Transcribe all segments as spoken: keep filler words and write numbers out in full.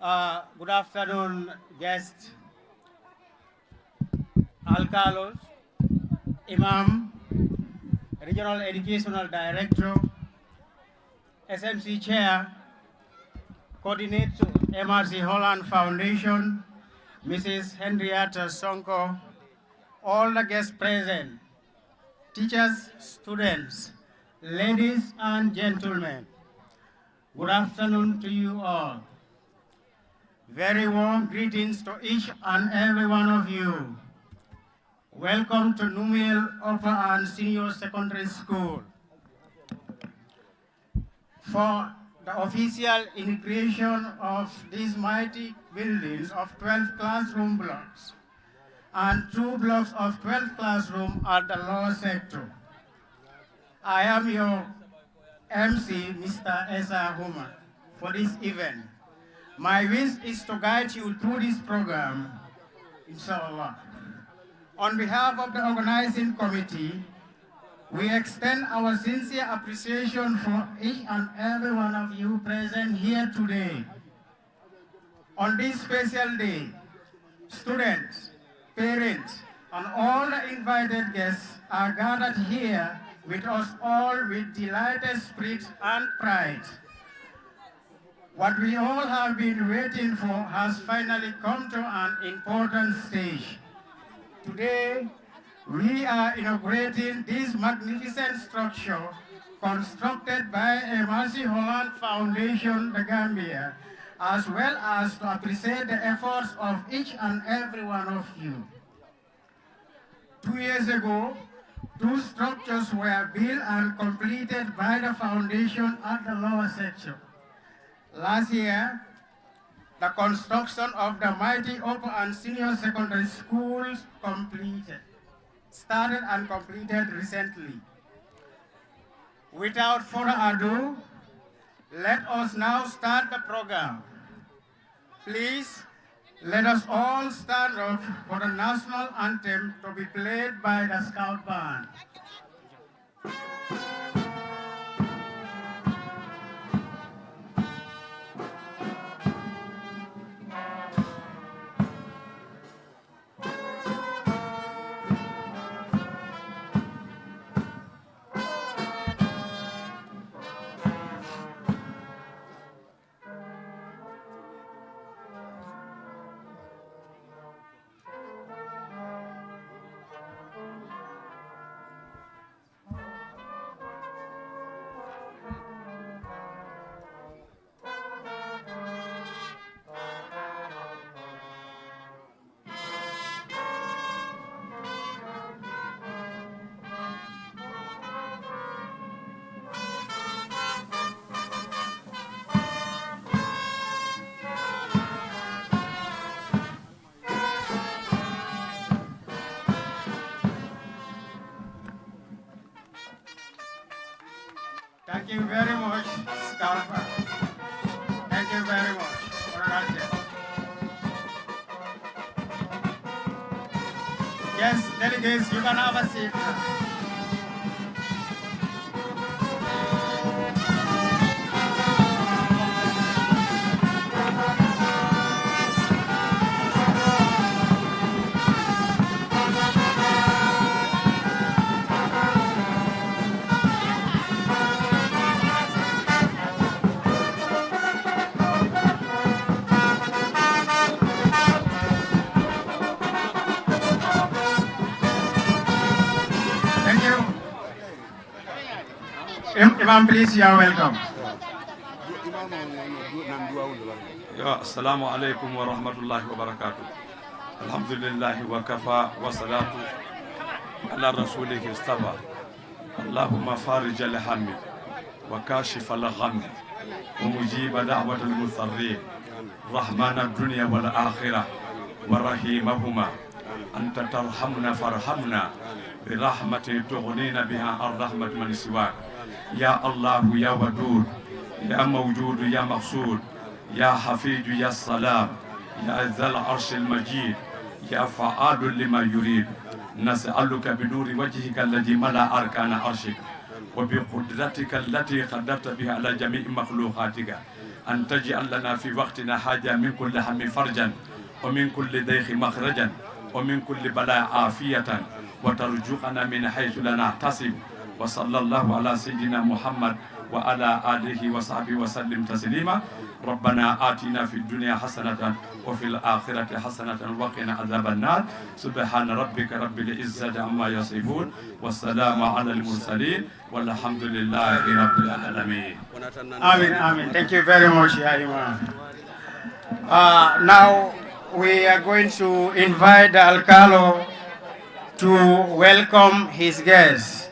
Uh, good afternoon, guests, alkalos, imam, regional educational director, S M C chair, coordinator, M R C Holland Foundation, Missus Henrietta Sonko, all the guests present, teachers, students, ladies and gentlemen. Good afternoon to you all. Very warm greetings to each and every one of you. Welcome to Numiel Upper and Senior Secondary School for the official inauguration of these mighty buildings of twelve classroom blocks and two blocks of twelve classroom at the lower sector. I am your M C, Mister Esa Huma, for this event. My wish is to guide you through this program, inshallah. On behalf of the organizing committee, we extend our sincere appreciation for each and every one of you present here today. On this special day, students, parents, and all the invited guests are gathered here with us all with delighted spirit and pride. What we all have been waiting for has finally come to an important stage. Today, we are inaugurating this magnificent structure constructed by M R C Holland Foundation, The Gambia, as well as to appreciate the efforts of each and every one of you. Two years ago, two structures were built and completed by the foundation at the lower section. Last year, the construction of the mighty upper and senior secondary schools completed, started and completed recently. Without further ado, let us now start the program. Please, let us all stand up for the national anthem to be played by the Scout Band. Thank you very much, Scarpa. Thank you very much, Honorable. Yes, delegates, you can have a seat. Thank you. Im-, Imam, please, you are welcome. Yo, assalamu alaikum wa rahmatullahi wa barakatuh. Alhamdulillahi wa kafa wa salatu ala rasulihi istafa. Allahumma farij al hammi wa kashif al ghammi wa mujiba da'wat al mudarrin. رحمن الدنيا والآخرة ورحيمهما، أنت ترحمنا فارحمنا برحمة تغنينا بها عن رحمة من سواك. يا الله يا ودود، يا موجود يا مقصود، يا حفيظ يا سلام، يا ذا العرش المجيد، يا فعال لما يريد. نسألك بنور وجهك الذي ملأ أركان عرشك وبقدرتك التي قدرت بها على جميع مخلوقاتك أن تجعل لنا في وقتنا هذا من كل هم فرجا، ومن كل ضيق مخرجا، ومن كل بلاء عافية، وترزقنا من حيث لا نحتسب. وصلى الله على سيدنا محمد وعلى آله وصحبه وسلم تسليما. ربنا آتنا في الدنيا حسنة وفي الآخرة حسنة وقنا عذاب النار. سبحان ربك رب العزة عما يصفون. والسلام على المرسلين. والحمد لله رب العالمين. Amin, amin. Thank you very much, Ya Imam. Uh, now we are going to invite the Alkalo to welcome his guests.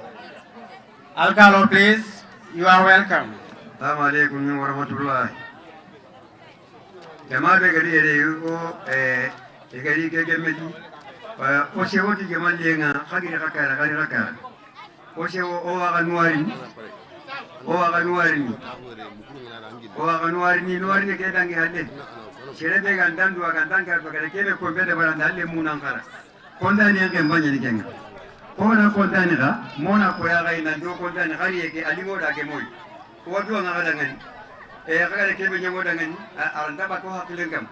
Alkalo, please, you are welcome. Assalamu alaikum wa rahmatullah. Jama be gari ere o, eh, e gari ke gemedi. Eh, o se woti jama lenga, khagiri khakara, khagiri khakara. O se o, o wa ga nuwari ni. O wa ga nuwari ni. O wa ga nuwari ni, nuwari ni ke dangi halle. Sere be ga ndandu wa ga ndanga ba gari ke be ko be de baranda halle munan khara. Kontani yanke mbanya ni kenga. Ko na kontani ga, mona ko ya ga ina ndo kontani ga yeke alimo da ke moy. Ko wadu nga ga dangani. E ga ga ke be nyango dangani, a, aranda ba ko hakilen kam.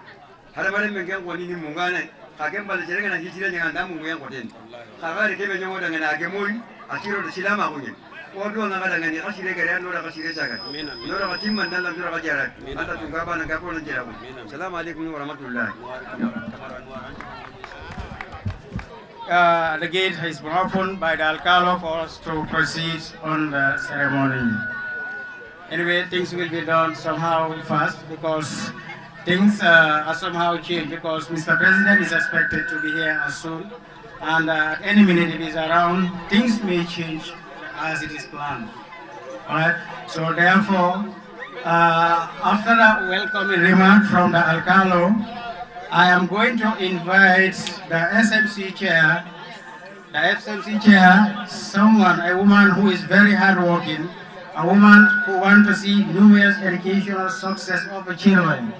Hada mare men gen woni ni mungane, ka ken bala jere na hijira nyanga nda mungu yang koten. Ka ga ke be nyango dangani a ke moy, a tiro da silama ko nyen. Ko wadu nga ga dangani, ka sire gare, no da ka sire saga. No da ka timman dalla, no da ka jara. Anta tunga bana ga ko na jara ko. Assalamu alaikum wa rahmatullah. Uh, the gate has been opened by the Alkalo for us to proceed on the ceremony. Anyway, things will be done somehow fast because things uh, are somehow changed because Mister President is expected to be here as soon. And uh, at any minute, if he's around, things may change as it is planned. All right? So therefore, uh, after that welcoming remark from the Alkalo, I am going to invite the S M C chair, the S M C chair, someone, a woman who is very hardworking, a woman who wants to see numerous educational success of the children.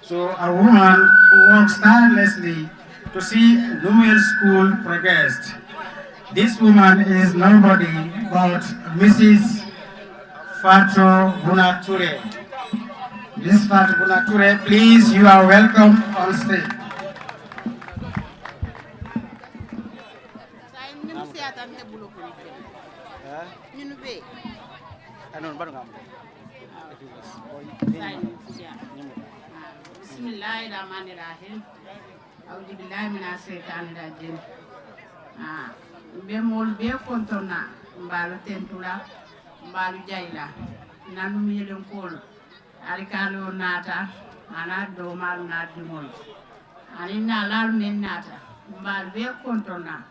So a woman who works tirelessly to see Numel School progressed. This woman is nobody but Missus Fatou Bunature. Miss Fatou Bunature, please, you are welcome on stage. Bismillahirrahmanirrahim. Auzubillahi mina seytani rajim. Ah, be mol be kontona, mbalu tentula, mbalu jayla, nanu milen kol, alikalo nata, ana do malu na dimol. Ani na lalu men nata, mbalu be kontona.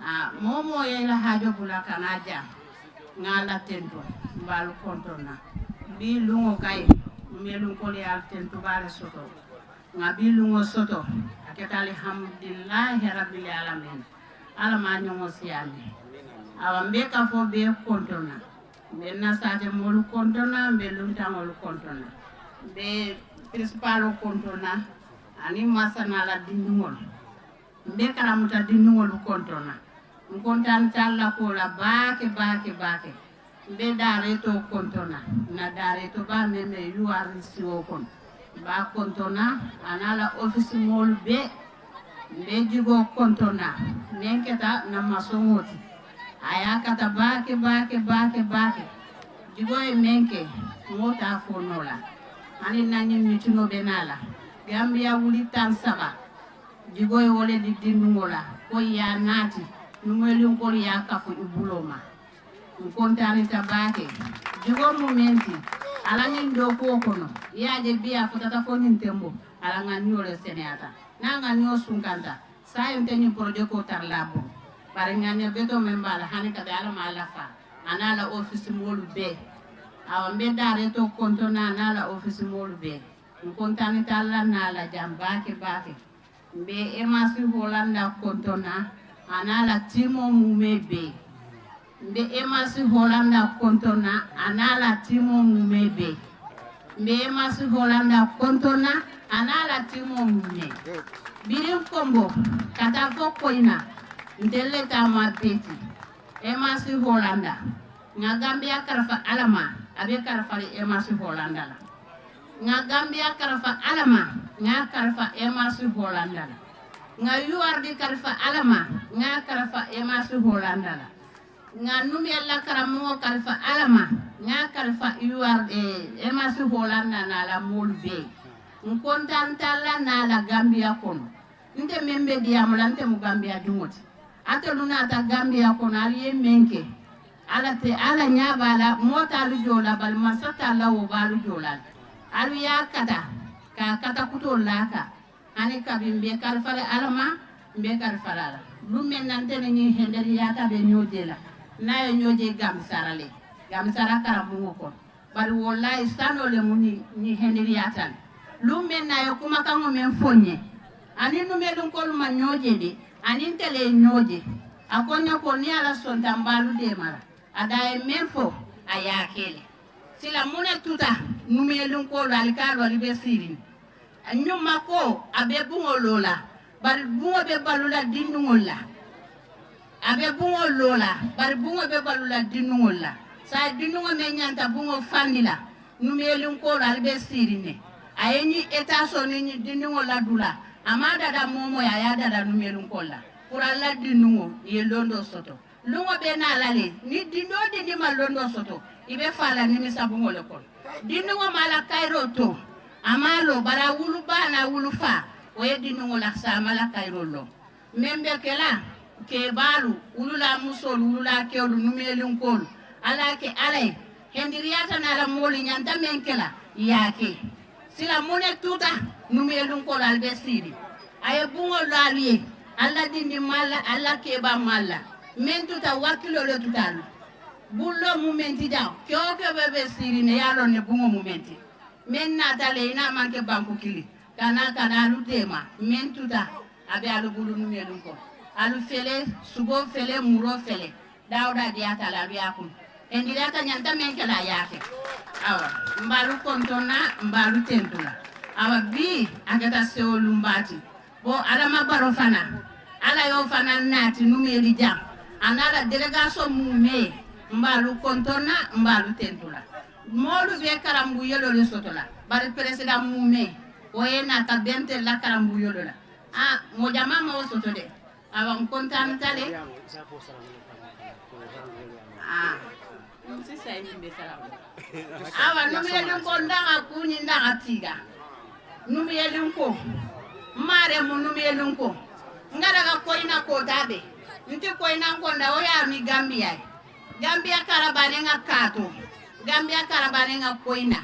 Ah, momo yela hajo bula kana ja. Ngala tento, mbalu kontona. Bi lungo kai, melun koli al tento bare soto. Nga bi lungo soto, aketa alhamdulillahi rabbil alamin. Ala ma nyongo siyami. Awa mbe ka fo be kontona. Mbe na sate molu kontona, mbe lunta molu kontona. Mbe principal kontona, ani masana la dindumol. Mbe kala muta dinnuŋolu kontona. N kontanta Alla ko la baake, baake, baake. Mbe daareto kontona. Na daareto ba meme U R C o kono. Ba kontona, ana la office moolu be. Mbe jigo kontona. Meŋ keta na masoŋo ti. A ye a kata baake, baake, baake, baake. Jigo ye meŋ ke, moo ta fo noo la. Hani na ñiŋ mitino be naa la. Gambia wuli taŋ saba. Jigo ye wo le di dindiŋo la, ko i ye a naati, numelunkolu ye a kafu i buloo ma. N kontaanita baake. Jigo mu meŋ ti, a la ñiŋ dookuwo kono, i ye a je bii a futata fo ñiŋ tembo, a la ŋaniyo le seneyaata. Niŋ a ŋaniyo sunkanta, saayiŋ nte ñiŋ porojekoo tara la a bulu. Bari ŋaniya betoo meŋ be a la, hani kabi Alla maŋ a lafa, a niŋ a la ofisi moolu bee. Awa, mbe daareetoo kontona a niŋ a la ofisi moolu bee. N kontaanita Alla niŋ a la jaŋ baake baake. Mbe Emasi Holanda kontona a niŋ a la tiimoo muumee bee. Mbe Emasi Holanda kontona a niŋ a la tiimoo muumee bee. Mbe Emasi Holanda kontona a niŋ a la tiimoo muumee. Biriŋ kombo ka taa fo koyina, ntelu le taa maa bee ti. Emasi Holanda, ŋa Gambia karafa Alla ma, a be karafariŋ Emasi Holanda la. Nga Gambia karafa alama, nga karafa emasi Holanda la. Nga yuardi karafa alama, nga karafa emasi Holanda la. Nga numyalla karamungo karafa alama, nga karafa yuardi emasi Holanda na la molu be. Nkontantalla na la Gambia kono. Nte meŋ be diyaamu la, nte mu Gambia diŋo ti. Ate lu naata Gambia kono, ali ye meŋ ke. Ala te, ala ñaaba la, moo taalu joo la, bari masata la wo baalu joo la. Alu ye a kata, ka a kata kutoo la ka. Hani kabi mbe kalifa la alama, mbe kalifa la la. Lu meŋ na nte ne ñiŋ henderi yaata be ñoo je la. Na ye ñoo je Gambisara le. Gambisara karamuŋo kono. Bari wallahi sano le mu ni, ni heniri yatan. Lu meŋ na ye kumakaŋo meŋ fo n ye. Ani numelunkolu ma ñoo je de, ani nte le ye ñoo je. A ko n ye ko ni ala sonta mbaalu deema la. A da ye meŋ fo, a ye a ke le. Sila mune tuta numelunkolu ali ka a lori be sirin. Ñumma ko a be buŋo loo la, bari buŋo be balu la dindiŋol la. A be buŋo loo la, bari buŋo be balu la dindiŋol la. Saayiŋ dindiŋo meŋ ñanta buŋo fandi la, numeelinkoolu ali be siiriŋ ne. A ye ñiŋ etaasoo niŋ ñiŋ dindiŋo la dula, a maŋ a dada moomoo ye, a ye a dada numeelinkoolu la. Puru ali la dindiŋo ye londoo soto. Luŋo be naa la le, niŋ dindoo dindi maŋ londoo soto, i be faa la nimisa buŋo le kono. Dindiŋo maŋ a la kayiroo to, a maŋ a loŋ, bari a wulu baa naa wulu faa, wo ye dindiŋo la saama la kayiroo loŋ. Meŋ be ke la, keebaalu, wululaa musoolu, wululaa kewolu, numeelinkoolu, ala ke ala ye. Hendiriyaata naa la moolu ñanta meŋ ke la, i ye a ke. Sila mune tuta, numeelunkoolu ali be siiri. A ye buŋo laalu ye, alla dindi malla, alla keeba malla. Meŋ tuta, wakkiloo le tuta alu. Bulloo mu meŋ ti jaŋ, kewo kewo be be siiri ne, ye a loŋ ne buŋo mu meŋ ti. Meŋ naata le, i naa maŋ ke banku kili. Kana, kana alu deema, meŋ tuta, a be alu bulu numeelunko. Alu fele, sugo fele, muro fele. Dawuda diyaata la, alu ye a kunu. Endiriyaata ñanta meŋ ke la, a ye a ke. Awa, mbaalu kontonna, mbaalu tentula. Awa, bii, a keta sewolu mbaati. Bo, Adama Baro fana, ala yo fana naati numeeli jaŋ. A naa la delegaso mu mee, mbaalu kontonna, mbaalu tentula. Moolu be karambu yelo le soto la. Bari président mu mee, wo ye naata bente la karambu yelo la. Ah, mo jama ma wo soto de. Awa n kontaanita le. Ah, n si sayi min be sara. Awa numuyelin ko n daŋa kuñi n daŋa tiiga. Numuyelin ko. Mare mu numuyelin ko. N ga daga koyina kota be. N ti koyina n konda wo ya mi Gambia. Gambia karabane ŋa kato. Gambia karabane ŋa koyina.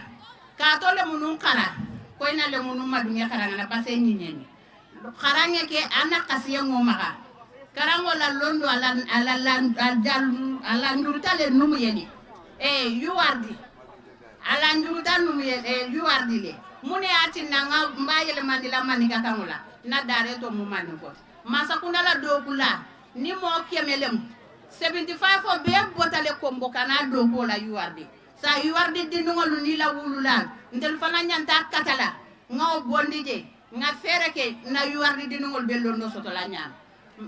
Kato le munun kara. Koyina le munun madunya kara ŋa na pase ñiñeni. Xaraŋe ke, a na kasiyeŋo maxa. Karaŋo la londo, a la, a la, la, a la, a la njuruta le numu ye ni. Eh, yuwardi. A la njuruta numu ye, eh, yuwardi le. Mune a tinna ŋa mba yelemandi la maninka kaŋo la. Na dare to mu maninko. Masakunda la dokula. Ni mo kemelem. Seventy-five o be bota le kombo kana doko la yuwardi. Sa yuwardi dinuŋolu ni la wulula. Ntel fana ñanta katala. Ŋa o bondi je. Ŋa feere ke na yuwardi dinuŋolu be londo soto la ñaama.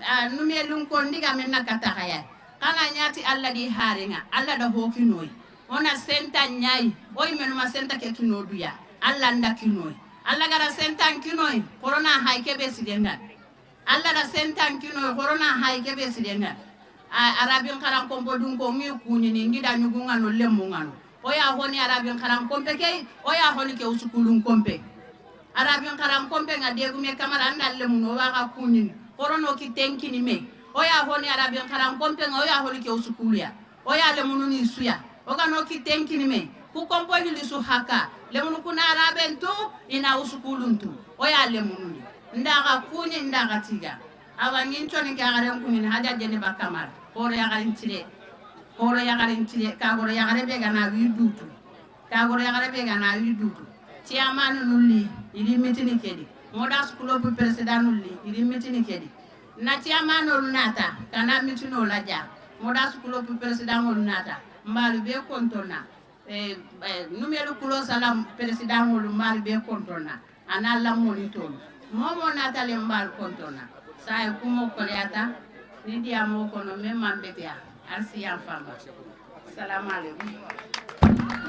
Ah, numiyelunko ndiga men na kata haya. Kana ñaati Alla di haare ŋa, Alla da ho kinoyi. Ona senta ñayi, oyi menuma senta ke kino duya. Alla nda kinoyi. Alla gara senta kinoyi, korona hay kebe sidenga. Alla da senta kinoyi, korona hay kebe sidenga. A, arabin karan kombo dunko ŋi kuñini, ngida ñugu ŋano, lemmu ŋano. O ya honi arabin karan kompe key, o ya honi ke usukulun kompe. Arabin karan kompe ŋa degume kamara anda lemuno wa ga kuñini. Korono ki tenkini me. O ya honi arabin karan kompe ŋa, o ya honi ke usukulu ya. O ya lemunu ni suya. O ga no ki tenkini me. Ku kompo hili su haka. Lemunu kuna araben tu, ina usukulun tu. O ya lemunu ni. Ndaga kuñi, ndaga tiga. Awa ŋin coni ke agaren kuñini haja jene ba kamara. Horo yagarin tire. Horo yagarin tire. Ka horo yagare be gana wi dutu. Ka goro yagare be gana wi dutu. Chairman nulli, iri mitini kedi. Modas club president nulli, iri mitini kedi. Na chairman ol nata, kana mitino la ja. Modas club president ol nata. Mbalu be kontona. Eh, eh, numero kulo salam president ol mbalu be kontona. Ana lamoni tolu. Momo nata le mbalu kontona. Sa e kumo koleata, ni diamo kono memma mbetea. Arsiyan famba. Salamu alaikum.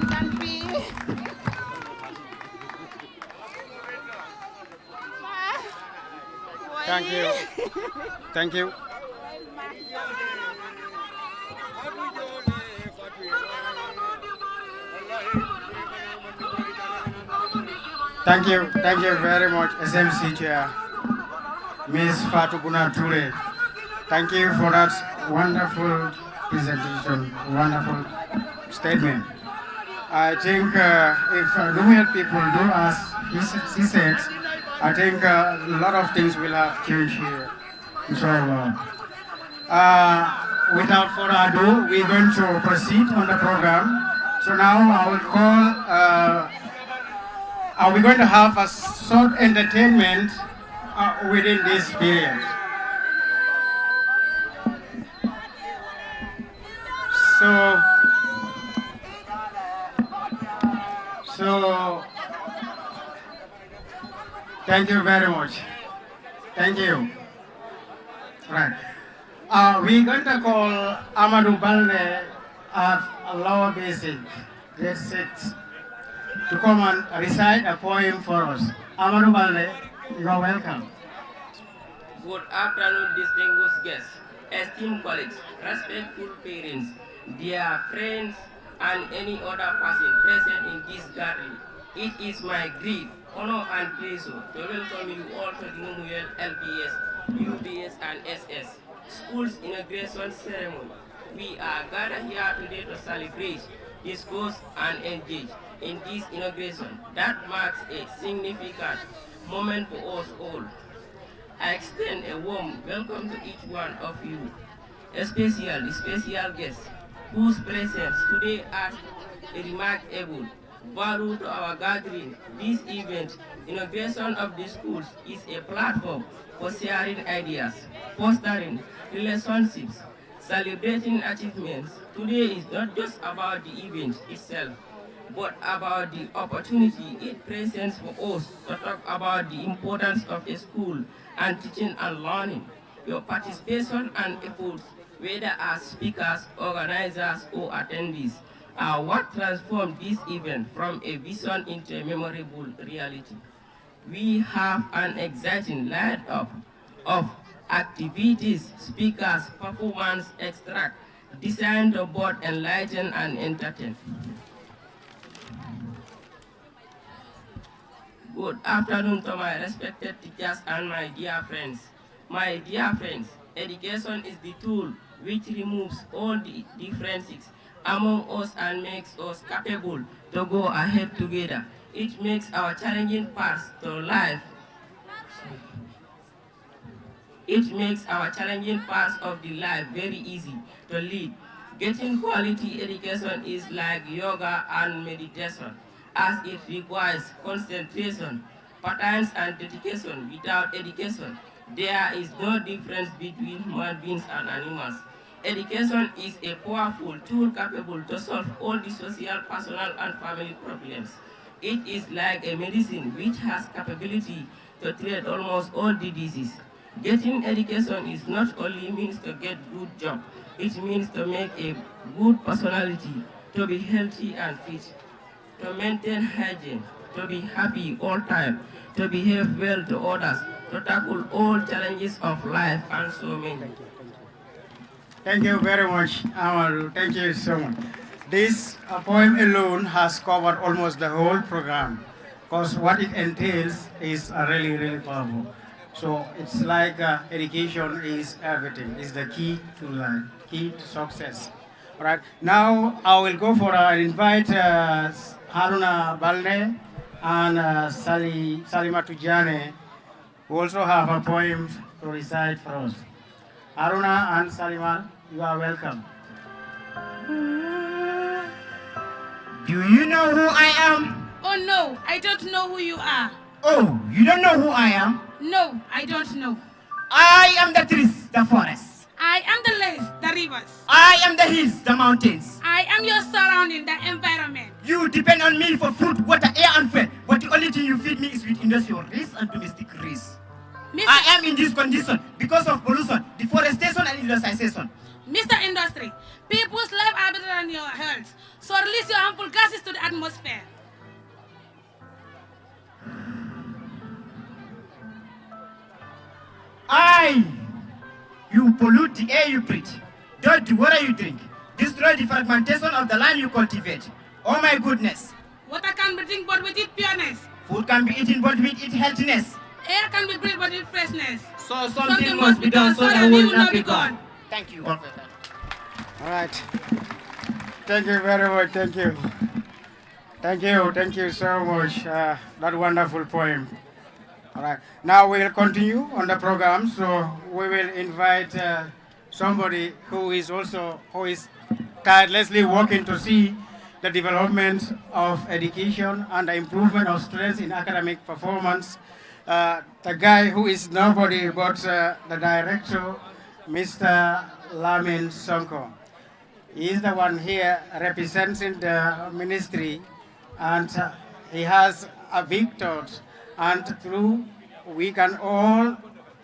Tampi. Thank you. Thank you. Thank you. Thank you very much, S M C Chair, Miss Fatou Guna Toure. Thank you for that wonderful presentation, wonderful statement. I think uh, if uh, Nuer people do as he, s- he said, I think uh, a lot of things will have changed here. Inshallah. Uh, without further ado, we're going to proceed on the program. So now I will call, uh, are we going to have a short entertainment uh, within this period? So, so, thank you very much. Thank you. Right. Uh, we're going to call Amadou Balde at Lower Basic, grade six, to come and recite a poem for us. Amadou Balde, you are welcome. Good afternoon, distinguished guests, esteemed colleagues, respectful parents, dear friends, and any other person present in this gathering. It is my great honor and pleasure to welcome you all to the Numuyel L B S, U B S, and S S schools inauguration ceremony. We are gathered here today to celebrate, discuss, and engage in this inauguration that marks a significant moment for us all. I extend a warm welcome to each one of you, especially special guests whose presence today adds a remarkable value to our gathering. This event, inauguration of the schools, is a platform for sharing ideas, fostering relationships, celebrating achievements. Today is not just about the event itself, but about the opportunity it presents for us to talk about the importance of a school and teaching and learning. Your participation and efforts, whether as speakers, organizers, or attendees, are what transformed this event from a vision into a memorable reality. We have an exciting lineup of activities, speakers, performance, extract, designed to both enlighten and entertain. Good afternoon to my respected teachers and my dear friends. My dear friends, education is the tool which removes all the differences among us and makes us capable to go ahead together. It makes our challenging paths to life It makes our challenging parts of the life very easy to lead. Getting quality education is like yoga and meditation, as it requires concentration, patience, and dedication. Without education, there is no difference between human beings and animals. Education is a powerful tool capable to solve all the social, personal, and family problems. It is like a medicine which has capability to treat almost all diseases. Getting education is not only means to get good job, it means to make a good personality, to be healthy and fit, to maintain hygiene, to be happy all time, to behave well to others, to tackle all challenges of life and so many. Thank you very much, Amaru. Thank you so much. This uh, poem alone has covered almost the whole program because what it entails is uh, really, really powerful. So it's like uh, education is everything, is the key to life, key to success. All right. Now I will go for uh, invite uh, Haruna Balde and uh, Sali, Salima Tujane who also have a poem to recite for us. Haruna and Salima, you are welcome. Do you know who I am? Oh no, I don't know who you are. Oh, you don't know who I am? No, I don't know. I am the trees, the forest. I am the lakes, the rivers. I am the hills, the mountains. I am your surrounding, the environment. You depend on me for food, water, air, and fuel. But the only thing you feed me is with industrial race and domestic race. Mister I am in this condition because of pollution, deforestation, and industrialization. Mister Industry, people's life are better than your health. So release your harmful gases to the atmosphere. Hey, you pollute the air you breathe, dodge the water you drink, destroy the fragmentation of the land you cultivate. Oh my goodness. Water can be drink, but with it pureness. Food can be eaten, but with it healthiness. Air can be breathed, but with freshness. So something must be done so that we will not be gone. Thank you. All right. Thank you very much. Thank you. Thank you. Thank you so much. Uh, that wonderful poem. All right. Now we'll continue on the program. So we will invite uh, somebody who is also who is tirelessly working to see the development of education and the improvement of students in academic performance. Uh, the guy who is nobody but uh, the director, Mister Lamin Sonko. He is the one here representing the ministry, and uh, he has a big thought, and through we can all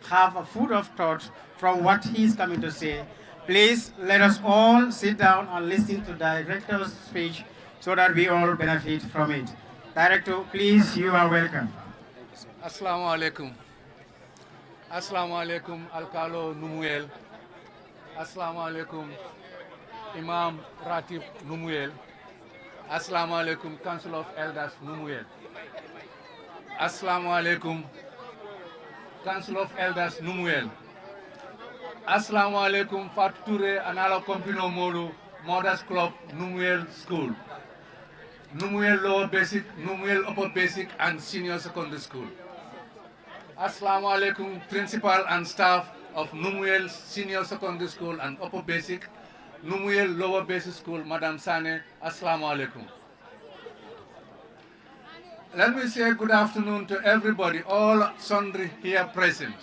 have a food of thought from what he is coming to say. Please let us all sit down and listen to the director's speech so that we all benefit from it. Director, please, you are welcome. Assalamu alaikum. Assalamu alaikum, Alkalo Numuyel. Assalamu alaikum, Imam Ratib Numuyel. Assalamu alaikum, Council of Elders Numuyel. Assalamu alaikum, Council of Elders Numuyel. Assalamu alaikum, Fatu Ture, Anala Kompino Molu, Mothers Club, Numuyel School. Numuyel Lower Basic, Numuyel Upper Basic and Senior Secondary School. Assalamu alaikum, principal and staff of Numuyel Senior Secondary School and Upper Basic, Numuyel Lower Basic School, Madam Sane, Assalamu alaikum. Let me say good afternoon to everybody, all sundry here present.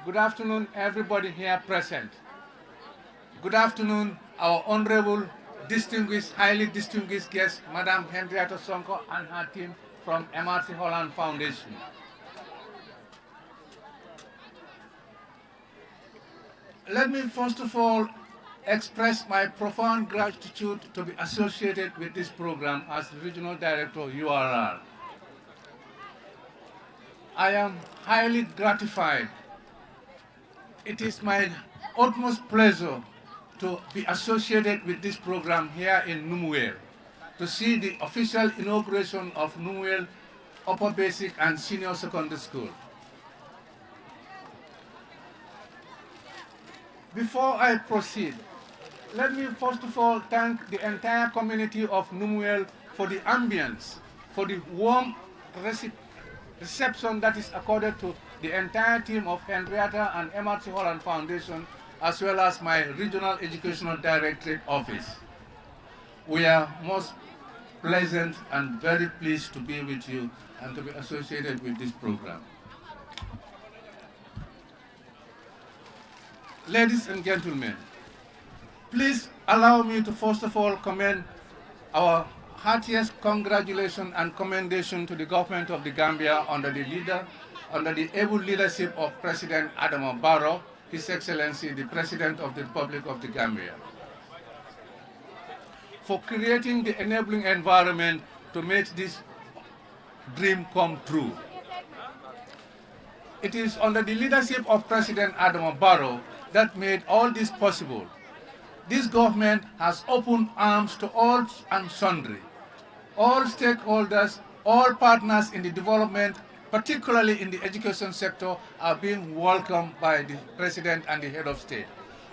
Good afternoon, everybody here present. Good afternoon, our honorable, distinguished, highly distinguished guest, Madam Henrietta Sonko and her team from M R C Holland Foundation. Let me first of all express my profound gratitude to be associated with this program as Regional Director U R R. I am highly gratified. It is my utmost pleasure to be associated with this program here in Numuel, to see the official inauguration of Numuel Upper Basic and Senior Secondary School. Before I proceed, let me first of all thank the entire community of Numuel for the ambience, for the warm recep- reception that is accorded to the entire team of Henrietta and M R C Holland Foundation, as well as my Regional Educational Directorate Office. We are most pleasant and very pleased to be with you and to be associated with this program. Ladies and gentlemen, please allow me to first of all commend our heartiest congratulations and commendation to the government of the Gambia under the leader, under the able leadership of President Adama Barrow, His Excellency the President of the Republic of the Gambia, for creating the enabling environment to make this dream come true. It is under the leadership of President Adama Barrow that made all this possible. This government has opened arms to all and sundry. All stakeholders, all partners in the development, particularly in the education sector, are being welcomed by the President and the Head of State.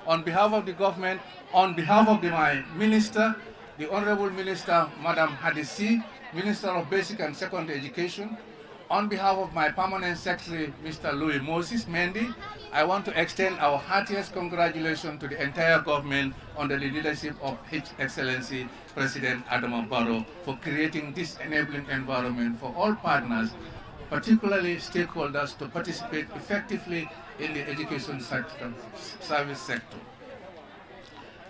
On behalf of the government, on behalf of the, my minister, the Honorable Minister, Madam Hadisi, Minister of Basic and Secondary Education, on behalf of my permanent secretary, Mister Louis Moses Mendy, I want to extend our heartiest congratulations to the entire government under the leadership of His Excellency President Adama Barrow for creating this enabling environment for all partners, particularly stakeholders, to participate effectively in the education sector, service sector.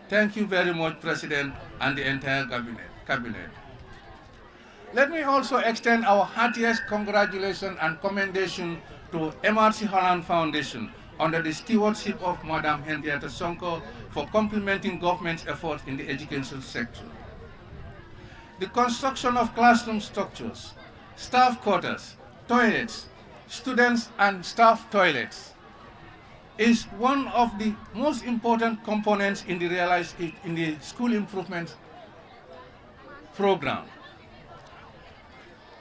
Thank you very much, President, and the entire cabinet. cabinet. Let me also extend our heartiest congratulations and commendation to M R C Holland Foundation under the stewardship of Madam Henrietta Sonko for complementing government's efforts in the education sector. The construction of classroom structures, staff quarters, toilets, Students and staff toilets is one of the most important components in the realized in the school improvement program.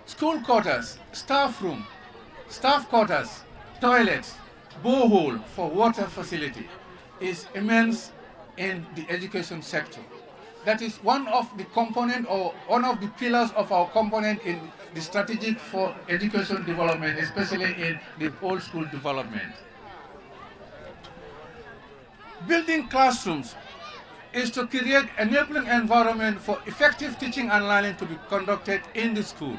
School quarters, staff room, staff quarters, toilets, borehole for water facility is immense in the education sector. That is one of the component or one of the pillars of our component in the strategic for education development, especially in the whole school development. Building classrooms is to create enabling environment for effective teaching and learning to be conducted in the school.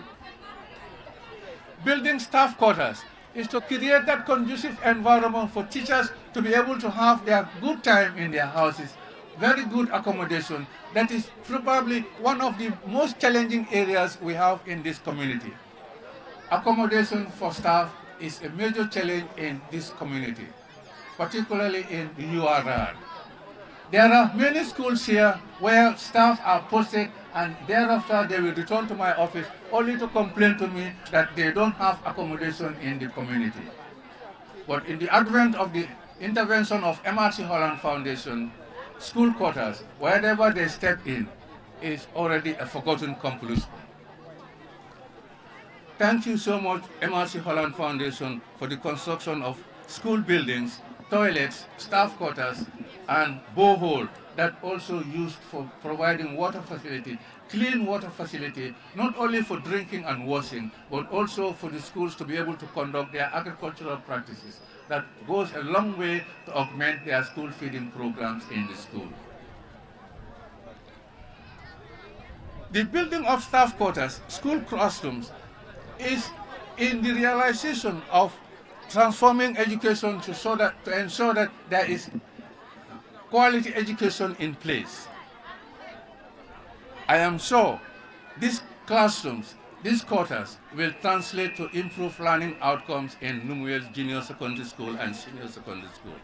Building staff quarters is to create that conducive environment for teachers to be able to have their good time in their houses, very good accommodation. That is probably one of the most challenging areas we have in this community. Accommodation for staff is a major challenge in this community, particularly in the U R R. There are many schools here where staff are posted and thereafter they will return to my office only to complain to me that they don't have accommodation in the community. But in the advent of the intervention of M R C Holland Foundation, school quarters, wherever they step in, is already a forgotten complex. Thank you so much, M R C Holland Foundation, for the construction of school buildings, toilets, staff quarters, and borehole that also used for providing water facility, clean water facility, not only for drinking and washing, but also for the schools to be able to conduct their agricultural practices. That goes a long way to augment their school feeding programs in the school. The building of staff quarters, school classrooms, is in the realization of transforming education to, so that, to ensure that there is quality education in place. I am sure these classrooms, these quarters, will translate to improved learning outcomes in Numuel Junior Secondary School and Senior Secondary School.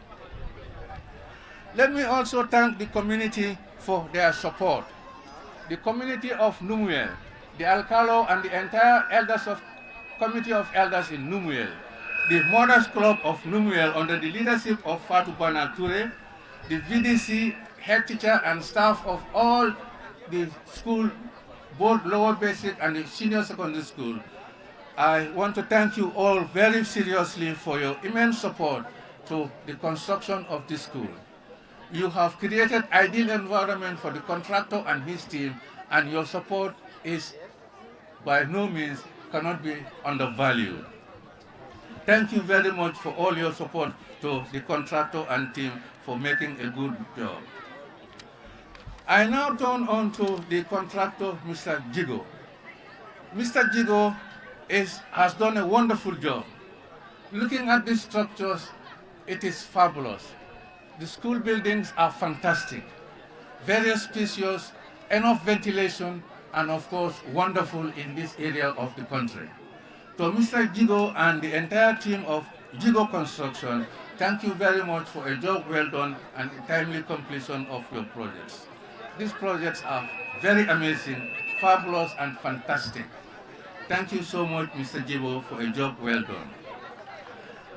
Let me also thank the community for their support. The community of Numuel, the Alkalo and the entire elders of Committee of Elders in Numuel, the Mothers Club of Numuel under the leadership of Fatu Bana Ture, the V D C head teacher and staff of all the school, both lower basic and the senior secondary school. I want to thank you all very seriously for your immense support to the construction of this school. You have created ideal environment for the contractor and his team, and your support is by no means cannot be undervalued. Thank you very much for all your support to the contractor and team for making a good job. I now turn on to the contractor, Mister Jigo. Mister Jigo is, has done a wonderful job. Looking at these structures, it is fabulous. The school buildings are fantastic, very spacious, enough ventilation, and of course, wonderful in this area of the country. To Mister Jigo and the entire team of Jigo Construction, thank you very much for a job well done and a timely completion of your projects. These projects are very amazing, fabulous, and fantastic. Thank you so much, Mister Jigo, for a job well done.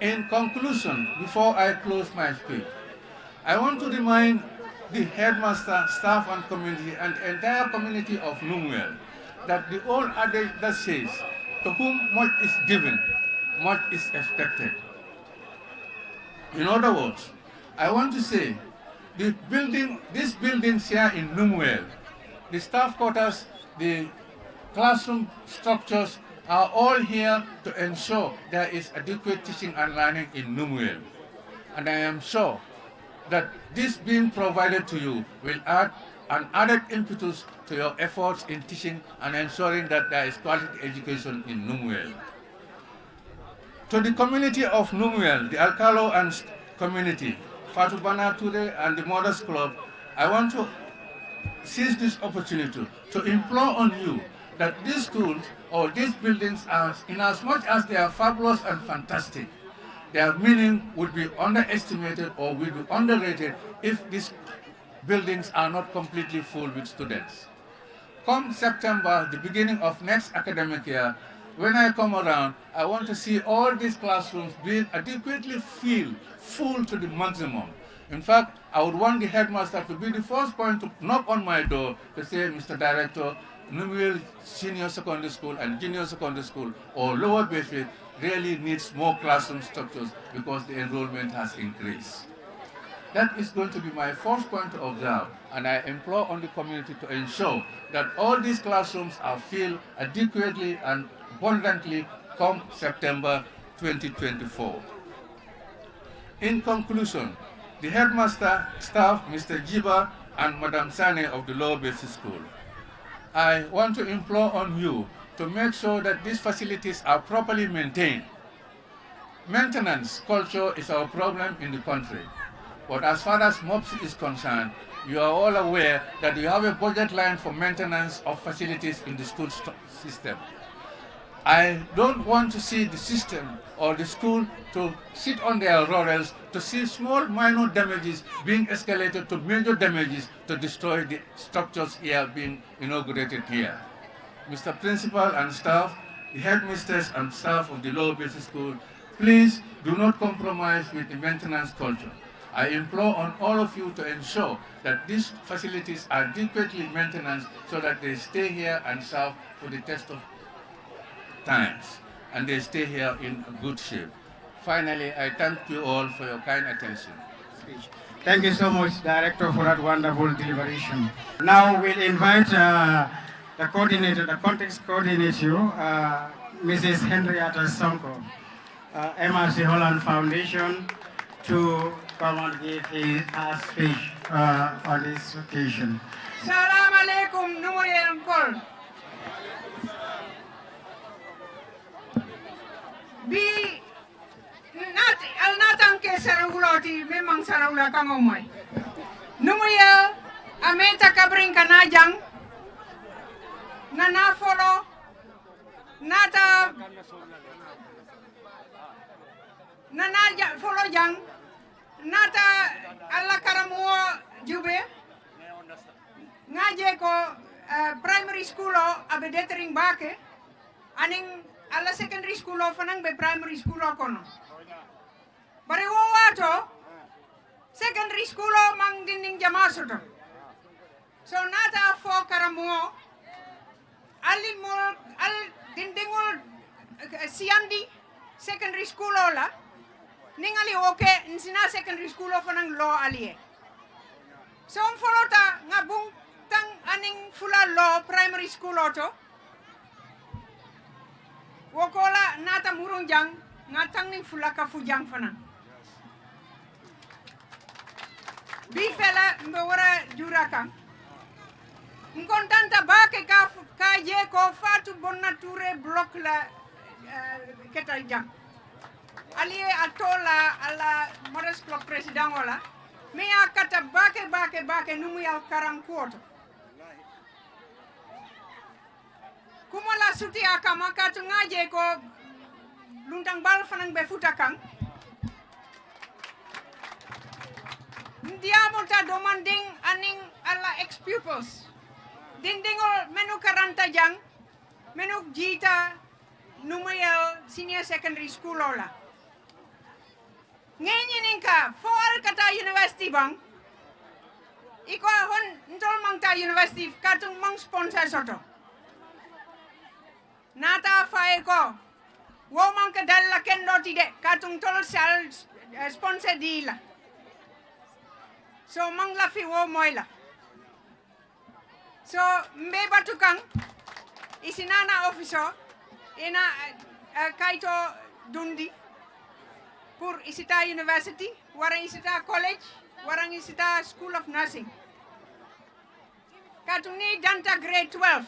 In conclusion, before I close my speech, I want to remind the headmaster, staff and community and the entire community of Numuel that the old adage that says, "To whom much is given, much is expected." In other words, I want to say the building, these buildings here in Numuel, the staff quarters, the classroom structures are all here to ensure there is adequate teaching and learning in Numuel. And I am sure that this being provided to you will add an added impetus to your efforts in teaching and ensuring that there is quality education in Numuel. To the community of Numuel, the Alkalo and community, Fatu Bana Ture and the Mothers Club, I want to seize this opportunity to implore on you that these schools or these buildings are, in as much as they are fabulous and fantastic, their meaning would be underestimated or will be underrated if these buildings are not completely full with students. Come September, the beginning of next academic year, When I come around, I want to see all these classrooms being adequately filled, full to the maximum. In fact, I would want the headmaster to be the first point to knock on my door to say, "Mister Director, Numuel Senior Secondary School and Junior Secondary School or Lower Basic really needs more classroom structures because the enrollment has increased." That is going to be my first point of doubt, and I implore on the community to ensure that all these classrooms are filled adequately and abundantly come September twenty twenty-four. In conclusion, the headmaster, staff, Mister Jiba, and Madam Sane of the Lower Basic School, I want to implore on you to make sure that these facilities are properly maintained. Maintenance culture is our problem in the country. But as far as MOPS is concerned, you are all aware that you have a budget line for maintenance of facilities in the school st- system. I don't want to see the system or the school to sit on their laurels to see small minor damages being escalated to major damages to destroy the structures here being inaugurated here. Mister Principal and staff, the headmistress and staff of the Lower Basic School, please do not compromise with the maintenance culture. I implore on all of you to ensure that these facilities are adequately maintained so that they stay here and serve for the test of times and they stay here in good shape. Finally, I thank you all for your kind attention. Thank you so much, Director, for that wonderful deliberation. Now we'll invite uh, the coordinator, the context coordinator, uh, Missus Henrietta Sonko, uh, M R C Holland Foundation, to come and give his, her speech uh, on this occasion. Salam alaikum, Numuyenkol. Bi nati al natan ke sarawuloti memang sarawula kango moy. Numuya ameta kabrin kana jang nana folo nata nana ja, folo jang nata Allah karamuwo jube ngaje ko uh, primary school o abe detering bake aning Allah secondary school o fanang be primary school o kono bare wo wato secondary school o mang dinding jamasoto so nata fo karamuwo alimol al dindingol uh, siyandi secondary school o la ningali oke nsina secondary school o fanang lo aliye so n folota nga bung tang aning fula lo primary school o to wokola nata murung jang nga tang ning fula ka fu jang fanang bi fela mbe wara jura kan n kontanta bake ka ka je ko fatu bonna toure bloc la uh, keta jang ali atola ala modest club président wala mi ya kata bake bake bake numu ya karan kuoto kuma la suti a kama katu ngaje ko luntang bal fanang be futa kan ndiamo ta domanding aning ala ex pupils dindingol menu karanta jang menu jita numuyel senior secondary school ola ngeñi ninka fo al kata university bang iko hon ntol mangta university katung mang sponsor soto nata faye ko wo mangka dalla kendo tide katung tol sal eh, sponsor dila so mang lafi wo moyla so mbe batu kan isi nana office o ina uh, kayto dundi pour isita university wara isita college wara isita school of nursing katum ni danta grade twelve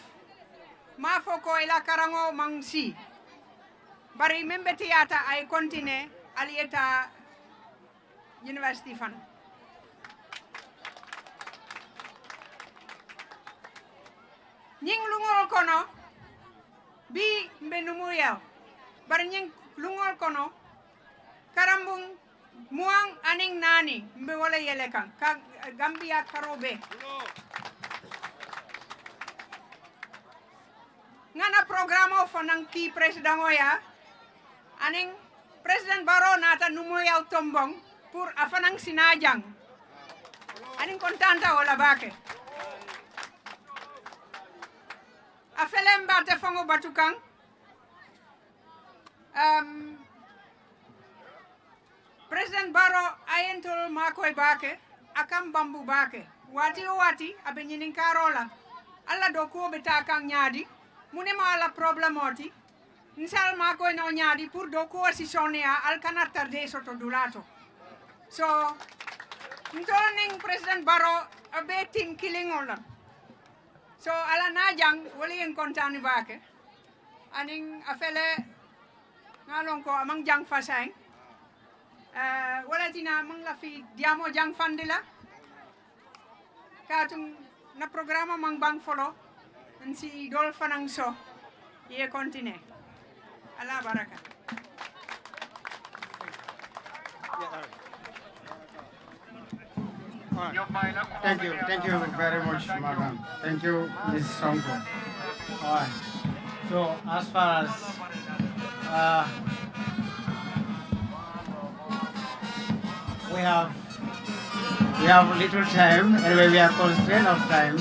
ma fo ko ila karango mangsi bari membe tiyata ay continue aliyeta university fan ñing lungol kono bi mbe numuyaw bar ñing lungol kono karambung muang aning nani mbe wala yele kan ka gambia karobe Ŋana programme o fanang ki président o ya. Aning président Barrow nata numo yaw tombong pour a fanang sina jang. Aning kontanta wala bake. A felem bate fango batukan. Um, Président Barrow a yentol makoy bake, a kam bambu bake. Wati o wati, a be ɲininkarola. Alla do ko be ta kan ɲadi, mune ma ala problème oti. Nsal makoy no ɲadi pour do ko si sonia al kana tarde soto dulato. So, ntol ning Président Barrow a be tin killing ola. So, ala na jang, wali en kontani bake. Aning a fele ŋa lon ko amang jang fasain. Eh, wala tina mang la fi diamo jang fandila. Katung na programa mang bang folo. Nsi dol fanang so. Ye continue. Ala baraka. Thank you. Thank you very much, madam. Thank you, Miss Sonko. All right. So as far as uh, we have we have little time, anyway, we are constrained of time.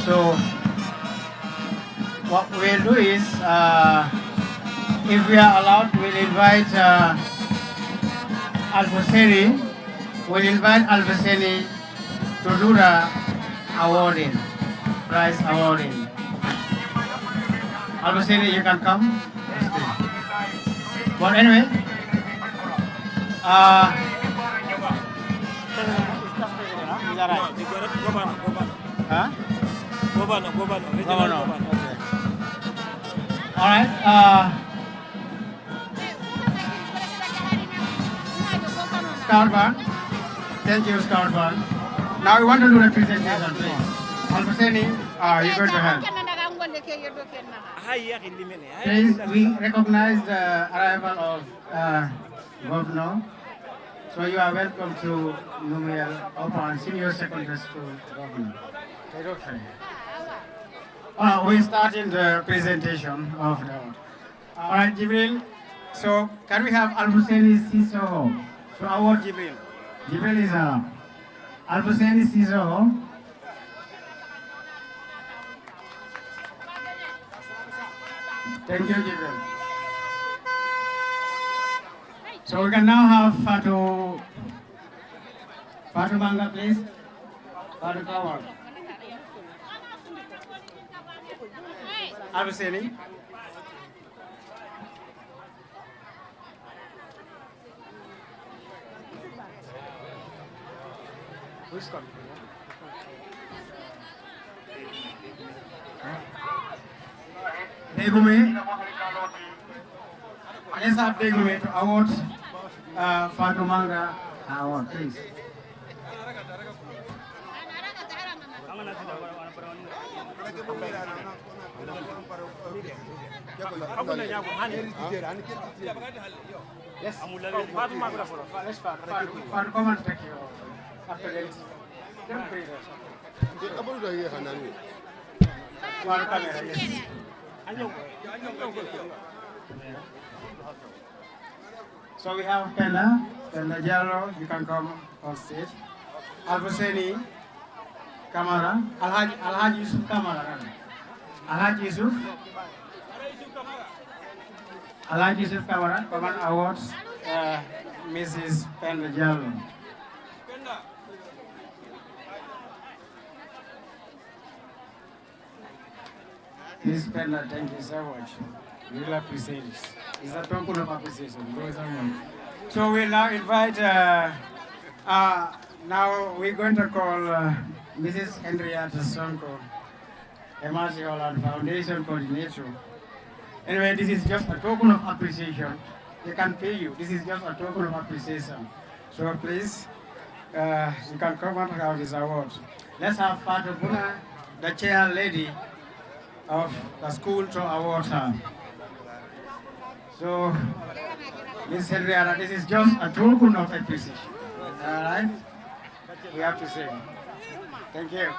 So what we'll do is, uh, if we are allowed, we'll invite uh, Al Husseini. We'll invite Al Husseini to do the awarding, prize awarding. Al Husseini, you can come. But anyway, uh, huh? Governor, governor, regional governor. Okay. All right. Uh, Scout Band. Thank you, Scout Band. Now we want to do the presentation, please. Al Husseini, uh, you're going to help. Please, we recognize the arrival of uh, Governor. So you are welcome to Numuel Opan Senior Secondary School, Governor. Uh, we start in the presentation of the. All right, Jibril. So can we have Al Husseini Sissoko to award Jibril? Jibril is around. Al Husseini Sissoko. Thank you, Jibril. So we can now have Fatu, Fatu Manga, please. Fatu Kawal. Al Husseini. Degume. Let's have Degume to award uh, Fatu Manga award, please. Yes. Fatu, come and take you. After that. Fatu, camera, yes. So we have Penda, Penda Jallo, you can come on stage. Al Husseini Kamara, Alhaji, Alhaji Yusuf Kamara, rather. Alhaji Yusuf. Alhaji Yusuf Kamara, come and award uh, Missus Penda Jallo. Miss Penda, thank you so much. We really appreciate it. It's a token of appreciation. Thank you so much. So we now invite, uh, uh, now we're going to call uh, Missus Henrietta Sonko, Emergency Holland Foundation Coordinator. Anyway, this is just a token of appreciation. They can pay you. This is just a token of appreciation. So please, uh, you can come and have this award. Let's have Fatu Buna, the chair lady of the school, to award her. So, Miss Henrietta, this is just a token of appreciation. All right? We have to say. Thank you.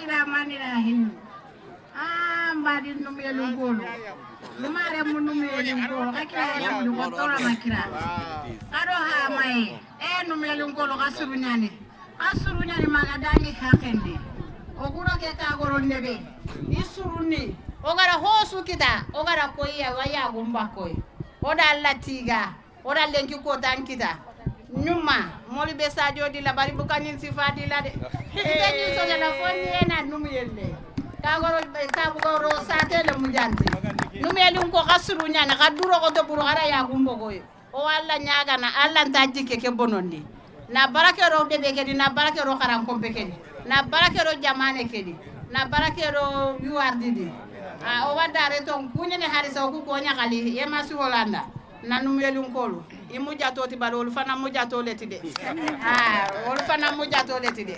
Manira hin. Ah, mbadi numelu golo. Mare mu numelu golo. Akira ya mu ko tora makira. Kado ha mai. Eh, numelu golo kasuru nyani. Kasuru nyani maga dani hakende. Oguro ke ka goro nebe. Isuruni. Ogara hosu kita. Ogara koiya waya gumba koi. Oda Allah tiga. Ora lenki ko tankita. Nyuma, moli be sadio di la bari bukanin sifa di la de. Ite ni so la foni ena num yelle. Ka goro ka goro sate le mujanti. Num yelin ko kasuru nyana ka duro ko to buro ara ya gumbo goy. O Allah nyaga na Allah ntaji ke ke bonondi. Na barakero de be kedi, na barakero karan kompe kedi. Na barakero jamane kedi. Na barakero yuardi di. A o wadare ton kunyene harisa o ku ko nyakali yema si Holanda. Na numyelunkolu i mujjatoo ti bari wolu fana mujjatoo le ti de. Ah, wolu fana mujjatoo le ti de.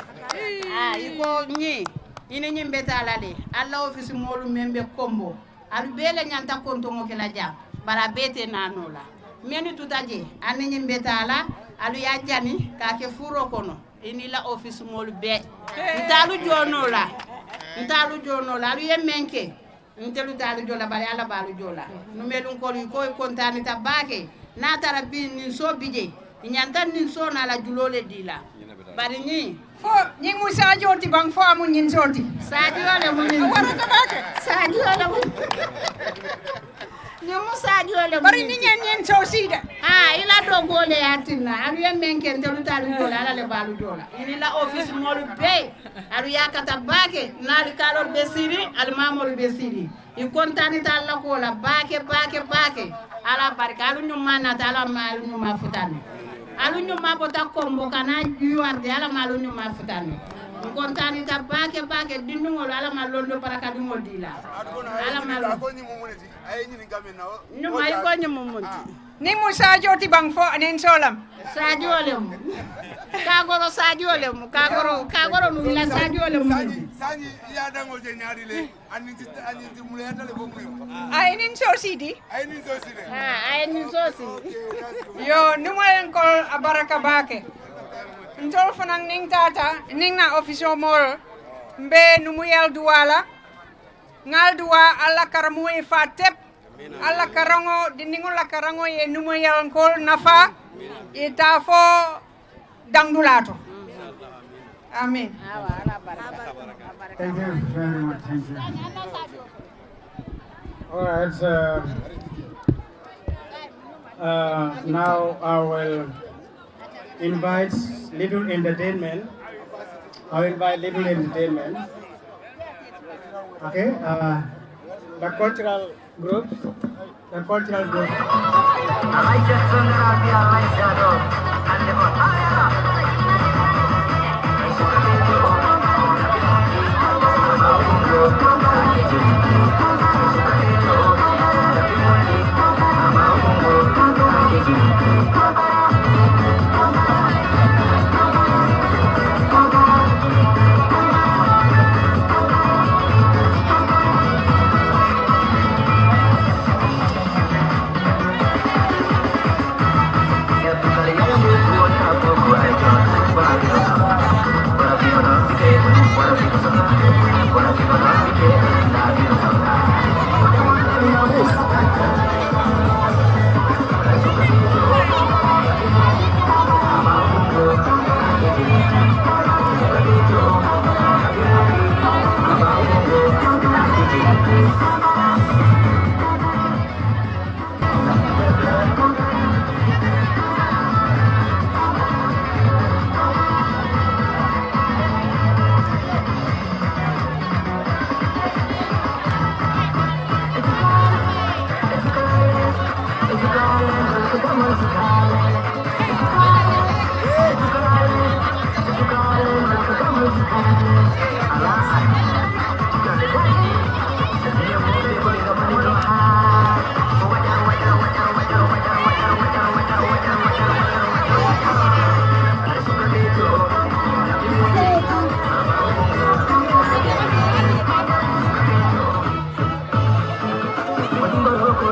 Ah, i ko ñi ini ñiŋ be taa la le. Alla ofisi moolu meŋ be kombo alu bee le ñanta kontoŋo ke la jaŋ. Bari a bee te naanoo la. Mennu tuta je ani ñiŋ be taa la alu ye a jani ka a ke fuuroo kono. Ini la ofisi moolu bee ntaalu joonoo la. Ntaalu joonoo la alu ye meŋ ke. Ntelu taalu jola bari Alla baalu jola. Numelunkolu i ko i kontaani ta baake. Naa tara bi niŋ soo bi je i ñanta niŋ soo naa la juloo le dii la. Bari ñiŋ fo ñiŋ mu saajoo ti baŋ fo amu ñiŋ soo ti. Saajoo le mu ñiŋ. Warata baake. Saajoo le mu ñiŋ mu saajoo le mu bari ñiŋ ñiŋ ñiŋ soo sii de. Haa i la dogoo le ye a tinna alu ye meŋ ke ntelu taalu jola Alla le baalu jola. Ini la ofisi moolu bee. Alu yakata baake naali kaalol be siri almamol be siri. I kontaani ta Alla ko la baake baake baake. Ala barka alu ñumma naata Alla ma alu ñumma futani. Alu ñumma bota kombo kana yuwarde Alla ma alu ñumma futani. I kontaani ta baake baake dinnuŋol Alla ma londo baraka diŋol dila. Alla ma lo. Ñumma i ko ñumma munti. Ni mu saajoo ti baŋ fo aniŋ soolam. Saajoo le mu. Kagoro saajoo le mu kagoro kagoro nu la saajoo le mu. Saji saji ya dango je ñaari le. Ani ti ani ti mu le ya tale bo mu le. Ay nin so sidi. Ay nin so sidi. Ah ay nin so sidi. Yo numo en ko a baraka baake. Ntol fanan nin tata nin na official mol. Mbe numu yal duwala. Ŋal duwa Alla karamu e fa tep. Alla karaŋo dindiŋo la karaŋo ye numo yalankol nafa. I ta fo daŋdulaato. Amin. Thank you very much. Thank you. All right. Uh, uh, now I will invite little entertainment. I will invite little entertainment. Okay. Uh, the cultural groups. The cultural groups.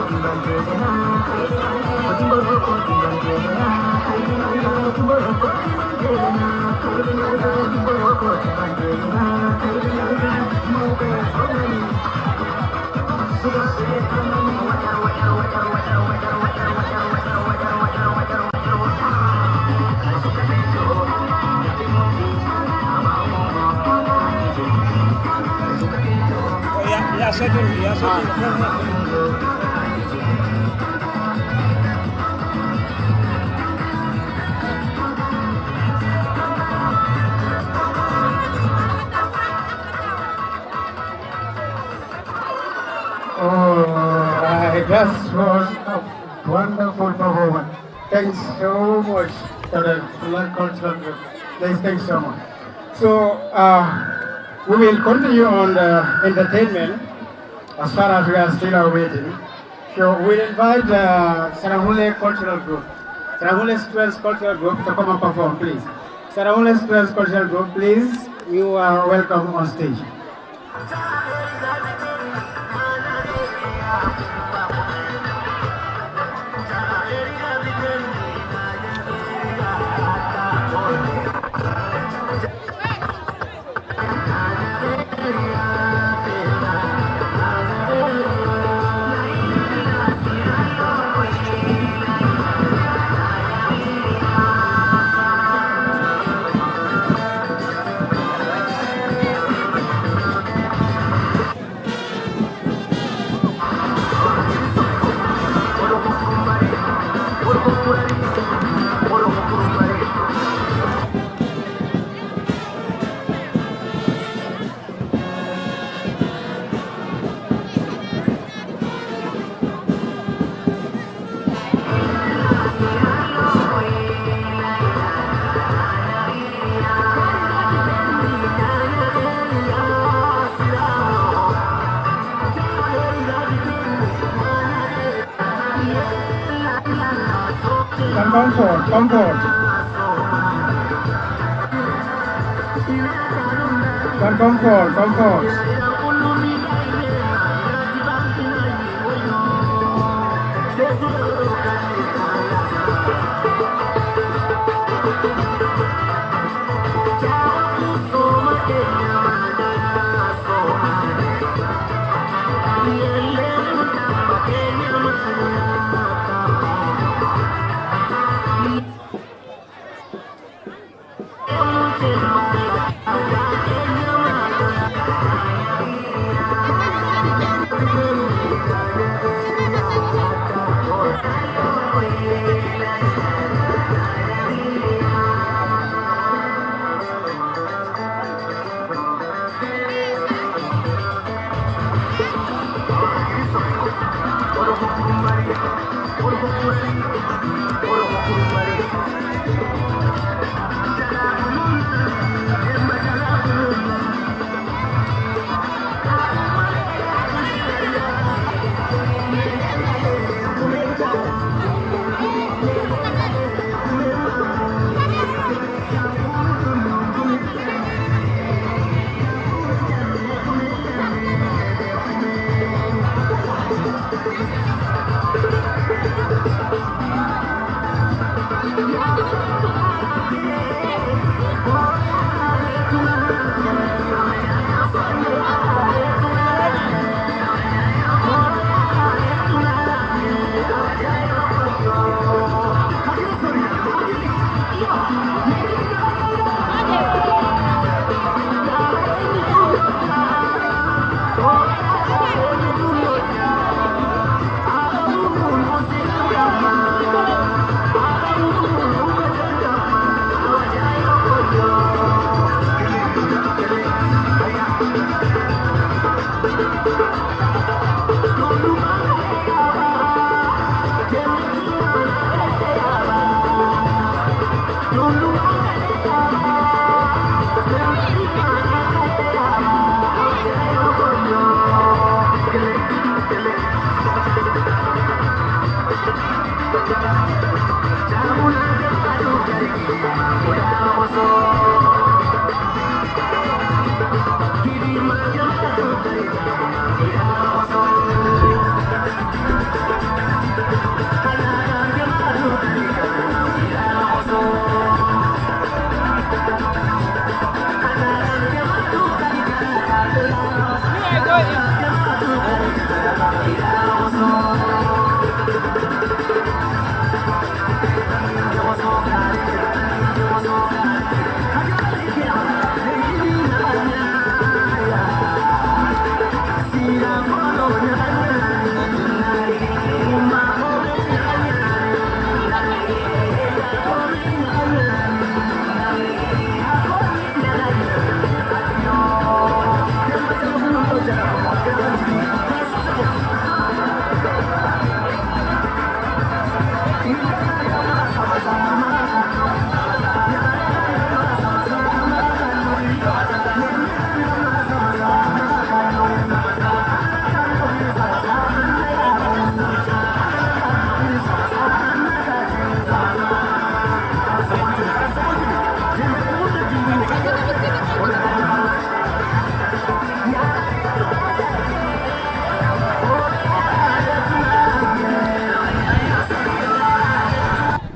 Ya, ya, settle, ya, settle. Oh, I just was a wonderful performance. Thanks so much for the Black Cultural Group. Thanks, thanks so much. So, uh, we will continue on the entertainment as far as we are still awaiting. So we'll invite uh, Sarahule Cultural Group, Sarahule Students Cultural Group to come and perform, please. Sarahule Students Cultural Group, please, you are welcome on stage. Come, come forward, come forward. Come, come forward, come forward.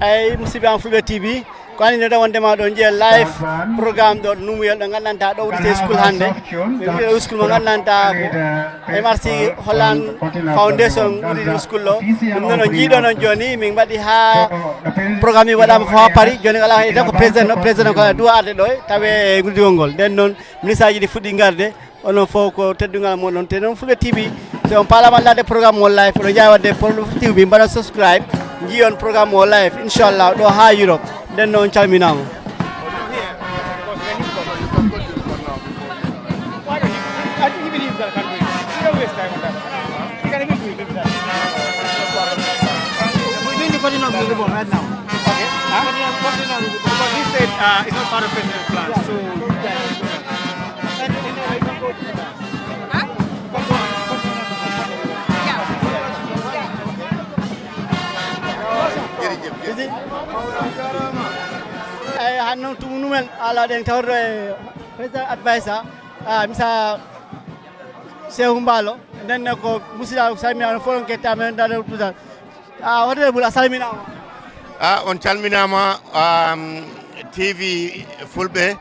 Eyi, musidɓe am Fulɓe T V, ko anndi noɗa wondema ɗo njiya live programme ɗo ɗo Numuyel ɗo nganndanɗaa ɗo woni school hannde. Min mbiɗo school mo nganndanɗaa ko M R C Holland Foundation woni school ɗo. Ɗum noon on njiiɗo noon jooni min mbaɗi haa programme ji waɗaama fof haa paari. Jooni alaa hay tan ko président, président ko duwa arde ɗo tawe nguddigol ngol. Nden noon ministre aji ɗi fuɗɗi ngarde. Onon fof ko teddungal mon ɗon. Te noon Fulɓe T V, so on paalaama laade programme o live, oɗon njaawi waɗde Fulɓe T V, mbaɗa subscribe, njiyon programme o live, inchallah, ɗo haa Europe. Nden noon on calminaama. He said, uh, it's not part of President's plan. So, Eyi, han noon tumu numel, ala ɗen tawto e président advisor, ah, misa Sehu Mbaalo, nden ne ko musidal salmina, on fof on kettaama, en dada tutal. Ah, honorable, a salminaama. Ah, on calminaama, um, T V Fulɓe.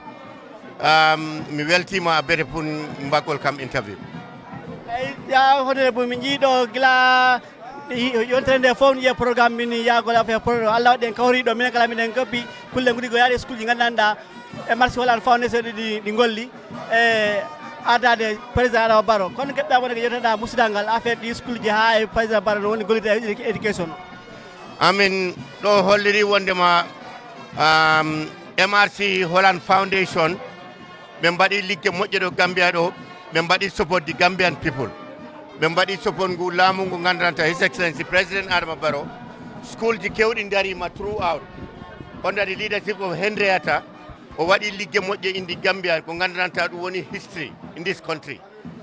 Um, mi weltiima a bete pun mbaggol kam interview. Eyi, ya honorable, min njii ɗo gila yontere nde fof, mi yiya programme min yaagol affaire projet. Allah waɗi en kawri ɗo, minen kala miɗen goppi kulle ngudi go yaade school ji nganndanɗaa e marché Holland Foundation ɗi, ɗi ngolli e ardade président Adama Barrow. Kono keɓɗa wonde ko yewteɗa musidal ngal affaire ɗi school ji haa e président Barrow no woni gollirde e éducation o. Amin ɗo holliri wondema, um, M R C Holland Foundation, ɓe mbaɗi ligge moƴƴe ɗo Gambia ɗo, ɓe mbaɗi support the Gambian people. Ɓe mbaɗi support ngu laamu ngu nganndanɗaa His Excellency President Adama Barrow. School ji kewɗi ndariima throughout. Under the leadership of Henrietta, o waɗi ligge moƴƴe in the Gambia ko nganndanɗaa ɗum woni history in this country.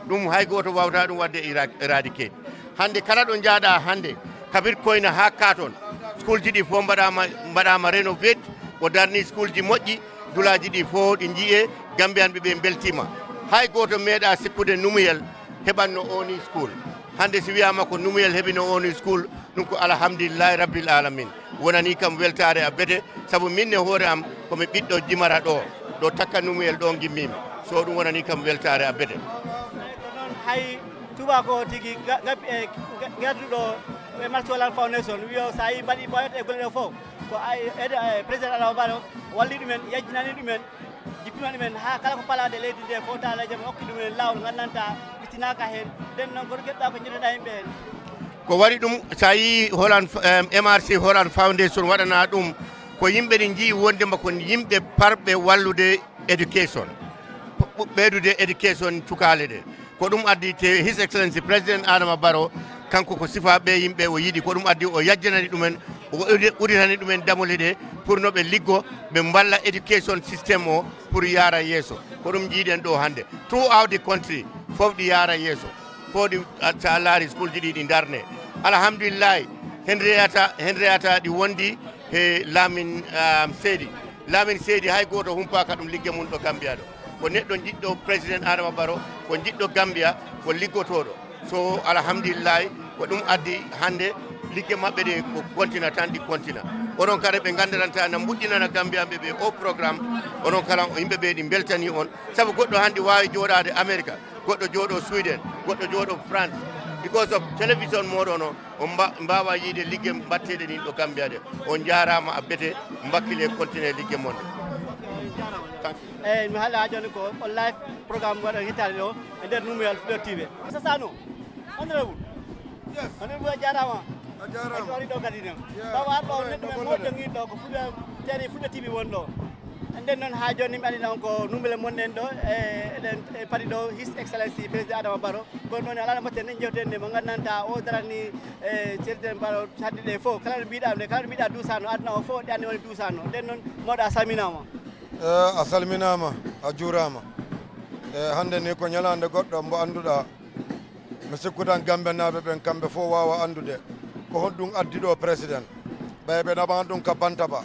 Ɗum hay gooto waawata ɗum waɗde era-, eradicate. Hannde kala ɗo njaaɗa hannde, kabir koyna haa katon, school ji ɗi fof mbaɗaama, mbaɗaama renovate, o darni school ji moƴƴi, dulaaji ɗi fof ɗi njiyee, Gambiyanɓe ɓe mbeltiima. Hay gooto meeɗa sikkude Numuyel heɓanno oo nii school. Hannde si wiyaama ko Numuyel heɓino oo nii school, ɗum ko alhamdulillahi rabbil alamin. Wonani kam weltaare a bete, sabu min e hoore am ko mi ɓiɗɗo Jimara ɗo, ɗo Takka Numuyel ɗo ngimmiimi. So ɗum wonani kam weltaare a bete. Noon hay tubako tigi ga-, ga-, e ga-, garduɗo e Martial Land Foundation, wiyo so a yi mbaɗi ɓooyata e golle ɗo fof, ko ay, ede, eh, président Adama Barrow walli ɗumen, yajjinani ɗumen, jippima ɗumen, haa kala ko palaaɗe leydi nde fof taala jam okki ɗumen laawol nganndanɗaa ɓittinaaka heen. Nden noon ko ɗum keɓɗa ko njettoɗaa yimɓe heen. Ko waɗi ɗum, so a yii Holland, em, M R C Holland Foundation waɗana ɗum, ko yimɓe ɗi njii wondema ko yimɓe parɓe wallude education, ɓeydude education cukaale ɗe. Ko ɗum addi te His Excellency President Adama Barrow, kanko ko sifa ɓe yimɓe o yiɗi. Ko ɗum addi o yajjanani ɗumen, o udi-, uditani ɗumen damole ɗe pour no ɓe liggo, ɓe mballa education system o pour yaara yeeso. Ko ɗum jiiɗen ɗo hannde. Throughout the country, fof ɗi yaara yeeso. Fof ɗi, a, so a laari school ji ɗi, ɗi darne. Alhamdulillahi, Henrietta, Henrietta ɗi wondi he Lamin, um, Seydi. Lamin Seydi hay gooto humpaaka ɗum ligge mum ɗo Gambia ɗo. Ko neɗɗo jiɗɗo President Adama Barrow, ko jiɗɗo Gambia, ko liggotooɗo. So alhamdulillahi, ko ɗum addi hannde ligge maɓɓe ɗe ko kontina tan ɗi kontina. Onon kadi ɓe nganndiranta na mbuɗɗinana Gambiyanɓe ɓe o programme, onon kala yimɓe ɓe ɗi mbeltani on. Sabu goɗɗo hannde waawi jooɗaade America, goɗɗo jooɗo Sweden, goɗɗo jooɗo France. Because of television mooɗon o, on mba-, mbaawa yiide ligge mbatteeɗe ɗin ɗo Gambia ɗe. On njaaraama a bete, mbakkile continue ligge mon ɗe. Thank you. Eyi, mi haala haa jooni ko on live programme waɗa hittaade ɗo e nder Numuyel Fulɓe T V. Sasano, honorable. Yes. Honorable, a jaaraama. A jaaraama. Kadi wari ɗo kadi noon. Yeah. Tawa arɗo on neɗɗo men moƴƴo ngiɗɗo ko Fulɓe, teeri Fulɓe T V won ɗo. Nden noon haa jooni mi ari noon ko Numuyel mon ɗen ɗo, e, eɗen, e paari ɗo His Excellency Président Adama Barrow. Kono noon alaa no mbaɗten ni jewten nde mo nganndanɗaa o darani, e, Président Barrow sadde ɗe fof. Kala ɗo mbiɗa ɗum nde, kala ɗo mbiɗa duusaano, aduna o fof ɗi anndi woni duusaano. Nden noon mawɗo a salminaama. Eh, a salminaama, a juuraama. Eh, hannde ni ko ñalaande goɗɗo mbo annduɗaa. Mi sikkutan Gambiyanaaɓe ɓen, kamɓe fof waawa anndude ko honɗum addi ɗo président. Ɓay ɓe naɓaani ɗum ka Bantaba,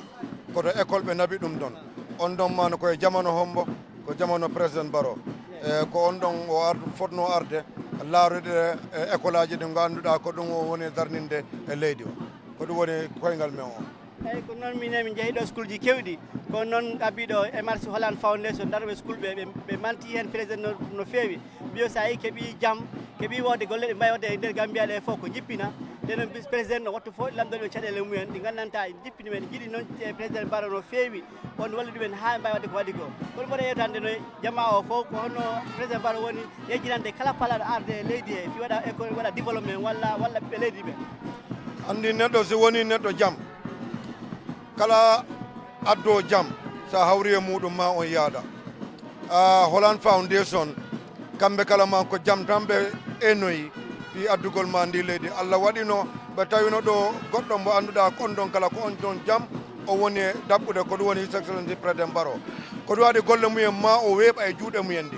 koto école ɓe naɓi ɗum ɗon. On ɗon maa no koye jamano hombo, ko jamano président Barrow. E ko on ɗon o ar-, fotnoo arde laarude, e, école aji ɗi ngo annduɗaa ko ɗum o woni darninde e leydi o. Ko ɗum woni koyngal men o. Eyi, ko noon minen min njehi ɗo school ji keewɗi. Ko noon abbi ɗo M R C Holland Foundation, darooɓe school ɓe, ɓe, ɓe manti heen président no, no feewi. Mbiyo so a yii keɓi jam, keɓi wodde golle ɗe mbawi wadde e nder Gambia ɗe fof ko jippina. Nde noon bis président no wattu fof lamdol ɓe caɗeele mumen ɗi nganndantaa en jippini men, jiɗi noon e président Baro no feewi. On walli ɗumen haa mbawi wadde ko waɗi ko. Kono mboɗo yewtande no jama o fof ko hono président Baro woni yejjinande kala palaɗo arde e leydi he, fi waɗa école, waɗa développement walla, walla ɓiɓɓe leydi ɓe. Anndi neɗɗo si woni neɗɗo jam, kala addo jam, so a hawri e muɗum ma on yaada. Ah, Holland Foundation, kamɓe kala ma ko jam tan ɓe enoyi fi addugol ma ndi leydi. Allah waɗino ɓe tawino ɗo goɗɗo mbo annduɗa ko on ɗon kala ko on ɗon jam o woni e daɓɓude ko ɗum woni His Excellency Président Baro. Ko ɗum waɗi golle mumen ma o weeɓa e juuɗe mumen ndi.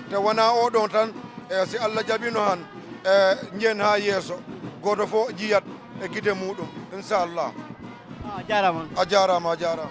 Te wona o ɗon tan, e si Allah jaɓino han, e njiyen ha yeeso, gooto fof jiyat e gite muɗum, inchallah. A jaaraama. A jaaraama, a jaaraama.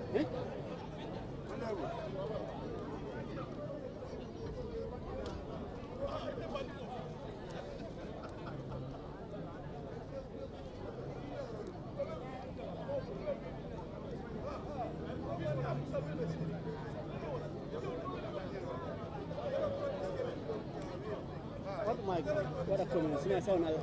What my God? What a communist. Sina sound Allah.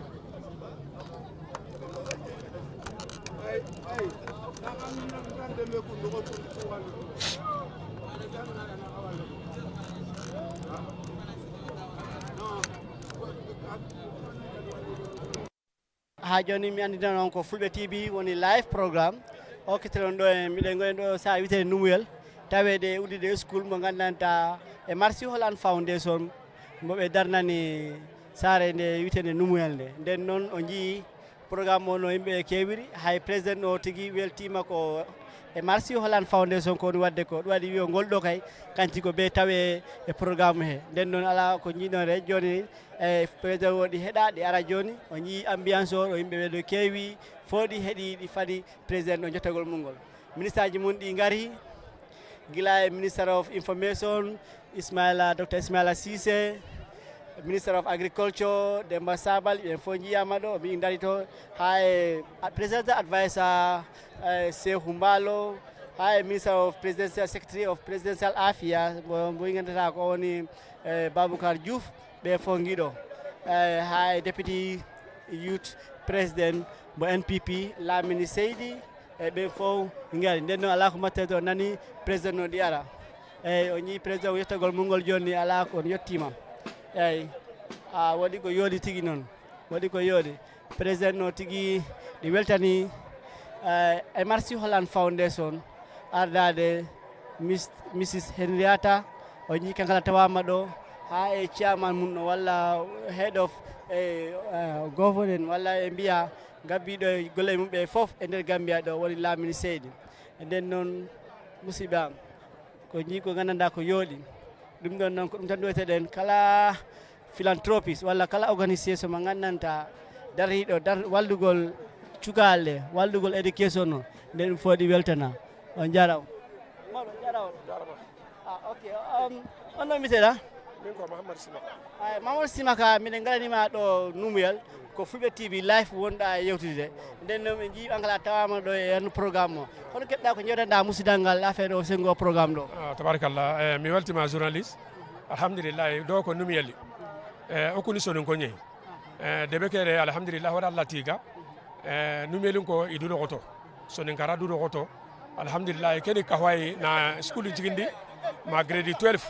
Haa jooni, mi anndinta on ko Fulɓe T V woni live programme. O kettiron ɗo e, miɗen ngoni ɗo saare wiyetee Numuyel, taweede e uddide school mo nganndantaa e Marcy Holland Foundation, mo ɓe darnani saare nde wiyeteende Numuyel nde. Nden noon o njii programme o no yimɓe keewiri, hay président o tigi weltiima ko e Marcy Holland Foundation ko woni waɗde ko. Ɗum waɗi wiyo ngol ɗo kay, kanti ko be tawe e programme he. Nden noon alaa ko njiiɗon re jooni, e président o ɗi heɗa, ɗi ara jooni, o njii ambiance o ɗo yimɓe ɓe ɗo keewi, fof ɗi heɗi, ɗi fadi président o jottagol mum ngol. Ministre aji mum ɗi ngari, gila e Minister of Information, Ismaila, Docteur Ismaila Cissé, Minister of Agriculture, Demba Sabal, ɓen fof njiyaama ɗo, min ndari to, haa e a-, Presidential Advisor, eh, Sehu Mbalo, haa e Minister of Presidential Secretary of Presidential Affair, mo, mo nganndantaa ko woni, eh, Baboucarr Diouf, ɓe fof ngiɗo. Eh, haa e Deputy Youth President mo N P P, Lamini Seydi, e ɓen fof ngari. Nden noon alaa ko mbaɗten, o nani président no ɗi ara. Eeyi, o njii président o yettagol mum ngol jooni, alaa ko on yettiima. Eeyi, a waɗi ko yooɗi tigi noon. Waɗi ko yooɗi. Président no tigi ɗi weltani, eh, M R C Holland Foundation ardaade Miss, Missus Henrietta. O njii kankala tawaama ɗo, haa e chairman mum no walla head of, eh, eh, government walla e mbiya gabbiiɗo e golle mum ɓe fof e nder Gambia ɗo woni Lamini Seydi. E nden noon, musidɓe am, ko njii ko nganndanɗaa ko yooɗi. Ɗum ɗon noon ko ɗum tan ɗoyteɗen kala philanthropist walla kala organisation mo nganndanɗaa dariiɗo dar-, wallugol cukaale, wallugol éducation o, nden ɗum fof ɗi weltana. On njaaraama. Mawɗo, on njaaraama. Ah, ok. Um, on ɗo miteɗa? Min ko Mahamadou Simaka. Ay, Mahamadou Simaka, miɗen ngaɗanima ɗo Numuyel, ko Fulɓe T V live wonɗa e yewtude. Nden noon ɓe njii an kala tawaama ɗo e yan programme o. Hono keɓɗa ko jewtanɗa musidal ngal affaire o sengo programme ɗo? Ah, tabarakallah. Eh, mi weltima journaliste. Alhamdulillah, ɗo ko Numuyel. Eh, o kuni sonin ko ñeyi. Eh, debe kere, alhamdulillah, waɗa Allah tiga. Eh, Numuyel ko i duɗo koto. Sonin kara duɗo koto. Alhamdulillah, keni kahwai na school jigindi ma grade twelve.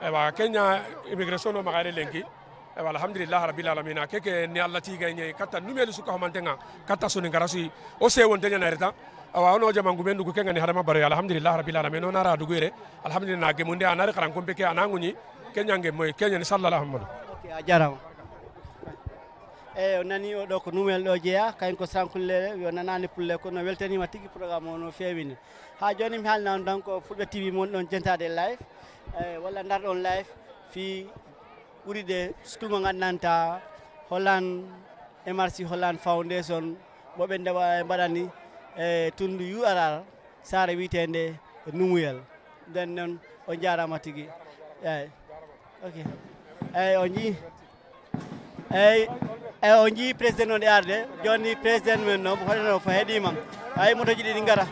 Ewa, Kenya immigration o magare lenki. Ewa, alhamdulillah, rabbil alamina. Keke ni Allah tiga ñeyi katta Numuyel suka homantenga. Katta sonin kara sui. O se wonte ña na reta. Awa, ono jama ngumen dugu kenga ni harama bare. Alhamdulillah, rabbil alamin. Ono ara dugu ere. Alhamdulillah, na gemunde anare karan kompe ke ananguñi. Kenya nge moy. Kenya ni sallallahu Muhammadu. Ok, a jarama. Eyi, o nani o ɗo ko Numuyel ɗo jeeya, kayen ko Sankullere, yo nanaani pulle, kono weltaniima tigi programme o no feewini. Haa jooni mi haalna on tan ko Fulɓe T V mon ɗon jentaade live, eyi, walla ndarɗon live fii ɓuride school mo nganndantaa Holland, M R C Holland Foundation, mo ɓe ndewa-, mbaɗani e tunndu U R R, saare wiyeteende Numuyel. Nden noon, on njaaraama tigi. Eeyi. Ok. Eeyi, on njii. Eeyi, eeyi, on njii président noon e arde. Jooni président men noon, hoɗeno fof heɗiima. Eeyi, motoji ɗiɗi ngara.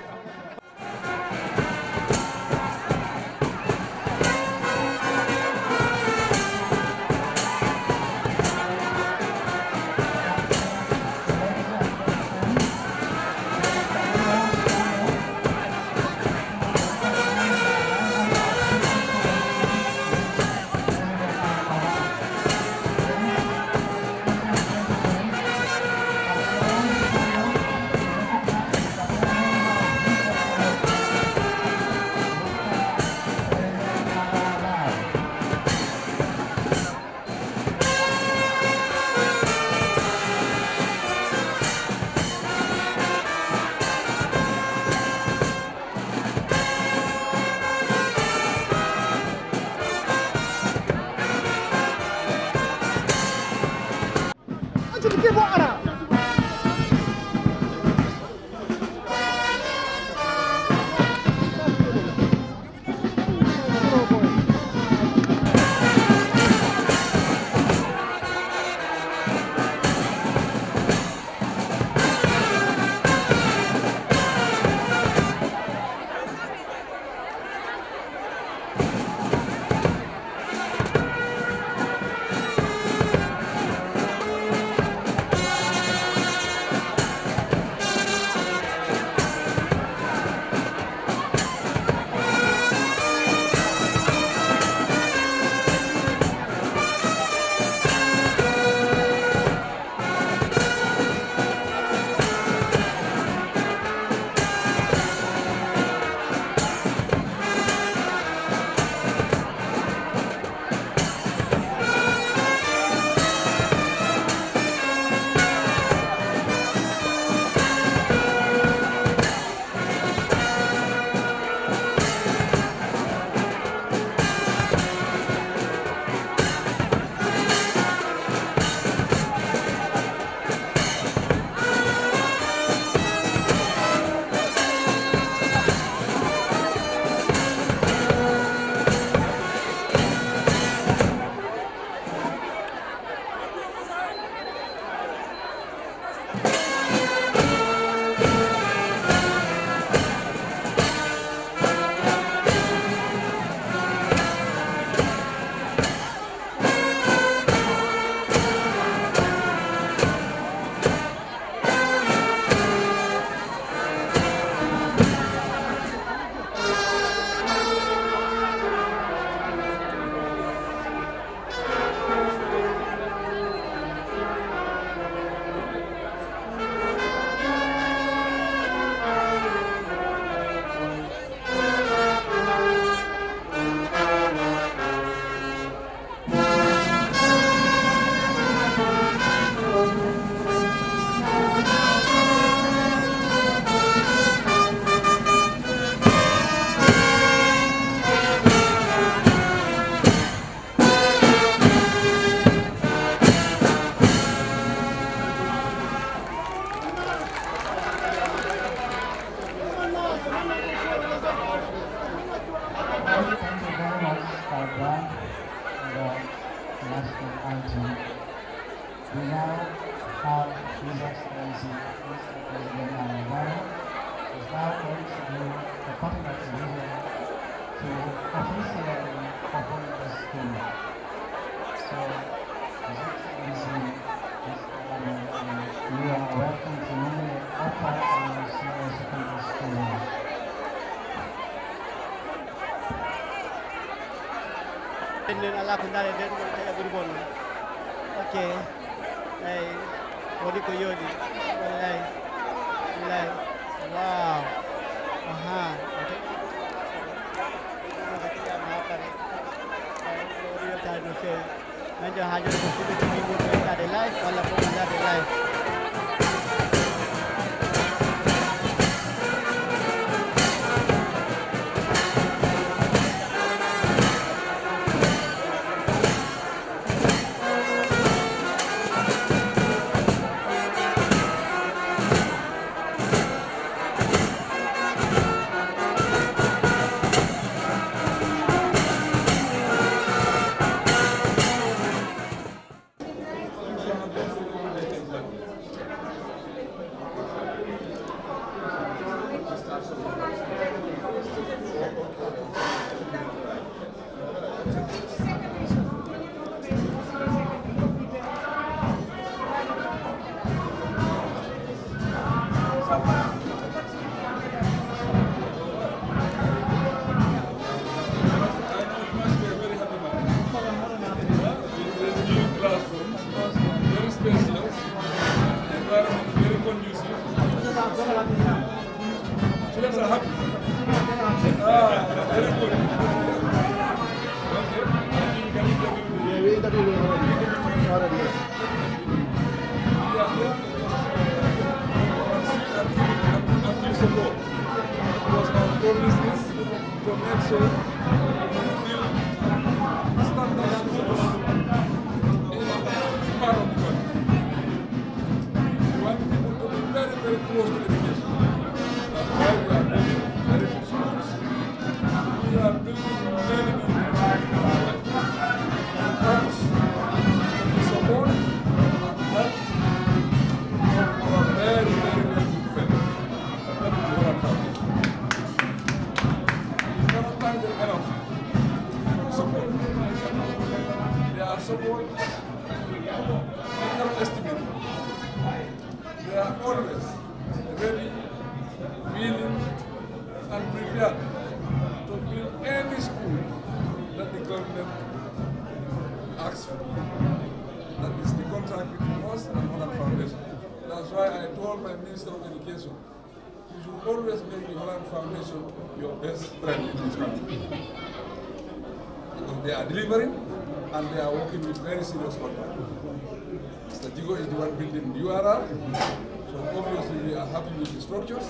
Nden alaa ko ndaare nden, ɗum taƴa ɓuri bonno. Ok. Eyi. Woni ko yoni. Wallahi. Wallahi. Wow. Aha. Ok. Ɗum ko ƴiƴam haa pare. Eyi, ɗum woni weltaare no feewi. Men jo haa jooni ko fulɓe T V ɓurɓe weltaade live walla ko weltaade live. Very special. Environment very conducive. Students are happy. Ah, very good. Okay. I think we can interview them. Yeah, we interviewed them already. Already, yes. We are here to just, uh, see and, and, and give support. Because our promise is to make sure we build standard schools in every part of the country. We want people to be very, very close to education. That's why we are building very good schools. We are building many, many schools. And thanks to the support and help of our very, very, very good friend. We cannot thank them enough for support. Their support, we cannot estimate. They are always ready, willing, and prepared to build any school that the government asks for. That is the contract between us and Holland Foundation. That's why I told my Minister of Education, you should always make the Holland Foundation your best friend in this country. Because they are delivering and they are working with very serious contract. Mister Jigo is the one building the U R R, so obviously we are happy with the structures.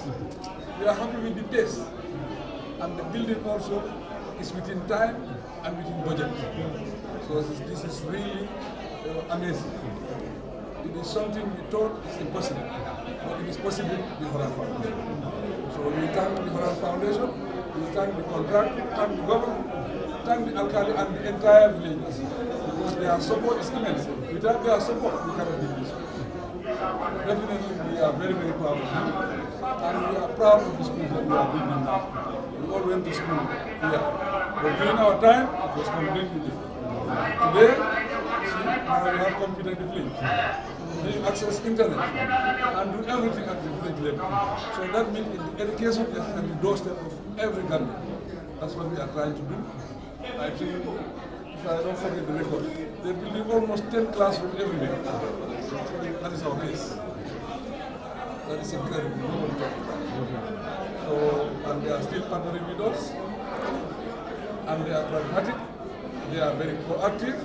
We are happy with the pace. And the building also is within time and within budget. So this, this is really, uh, amazing. It is something we thought is impossible, but it is possible with Holland Foundation. So we thank the Holland Foundation, we thank the contractor, thank the government, thank the alkali and the entire villagers, because their support is immense. Without their support, we cannot do this. Definitely, we are very, very proud of you. And we are proud of the schools that we are building now. We all went to school here. But during our time, it was completely different. Today, see, now we have computer in the village. They access internet and do everything at the village level. So that means in the education is at the doorstep of every Gambian. That's what we are trying to do. I think, if I don't forget the record, they're building almost ten classrooms every day. That is our case. That is incredible. Nobody talked about it. So, and they are still partnering with us, and they are pragmatic, they are very proactive.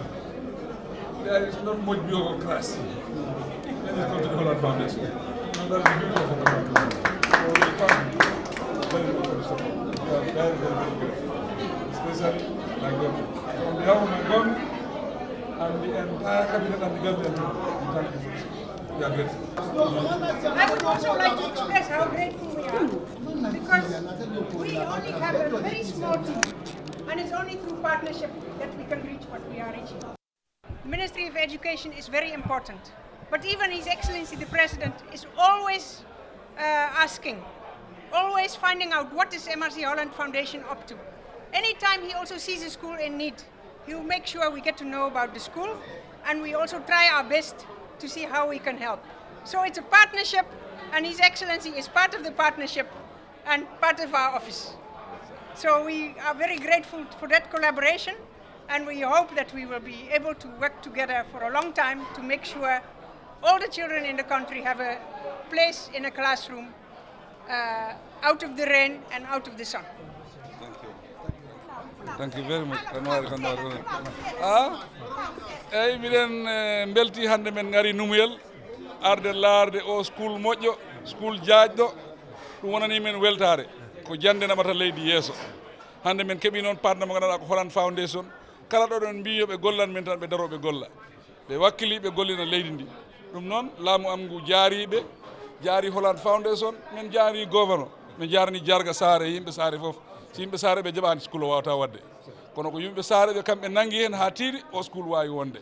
There is not much bureaucracy when it comes to the Holland Foundation. And that is the beauty of Holland Foundation. So we thank you very much for the support. We are very, very, very grateful. Especially Montgomery. So on behalf of Montgomery and the entire cabinet and the government, we thank you for this. We are grateful. I would also like to express how grateful we are, because we only have a very small team, and it's only through partnership that we can reach what we are reaching. Ministry of Education is very important, but even His Excellency the President is always, uh, asking, always finding out what is M R C Holland Foundation up to. Anytime he also sees a school in need, he will make sure we get to know about the school, and we also try our best to see how we can help. So it's a partnership, and His Excellency is part of the partnership and part of our office. So we are very grateful for that collaboration, And we hope that we will be able to work together for a long time to make sure all the children in the country have a place in a classroom, uh, out of the rain and out of the sun. Thank you. Thank you very much. Kanwari, kanwari, kanwari. Ah? Eyyi, miɗen eh, mbelti hannde men ngari Numuyel arde laarde o school moƴƴo, school jaajɗo. Ɗum wonani men weltaare. Ko jannde naɓata leydi yeeso. Hannde men keɓi noon partner mo ngannduɗaa ko Holland Foundation. Kala ɗo ɗon mbi yo ɓe gollan men tan ɓe daro ɓe golla. Ɓe wakkili ɓe gollina leydi ndi. Ɗum noon laamu am ngu jaariɓe, jaari Holland Foundation, men jaari governor, men jaarani jarga saare e yimɓe saare fof. Si yimɓe saare ɓe jaɓani school o wawata wadde. Kono ko yimɓe saare ɓe kamɓe nangi hen ha tiiɗi o school wawi wonde.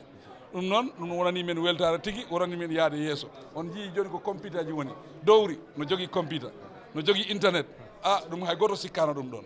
Ɗum noon ɗum wonani men weltare tigi, wonani men yaade yeeso. On jii joni ko computer ji woni. Dowri no jogui computer, no jogui internet. A ɗum hay goto sikkano ɗum ɗon.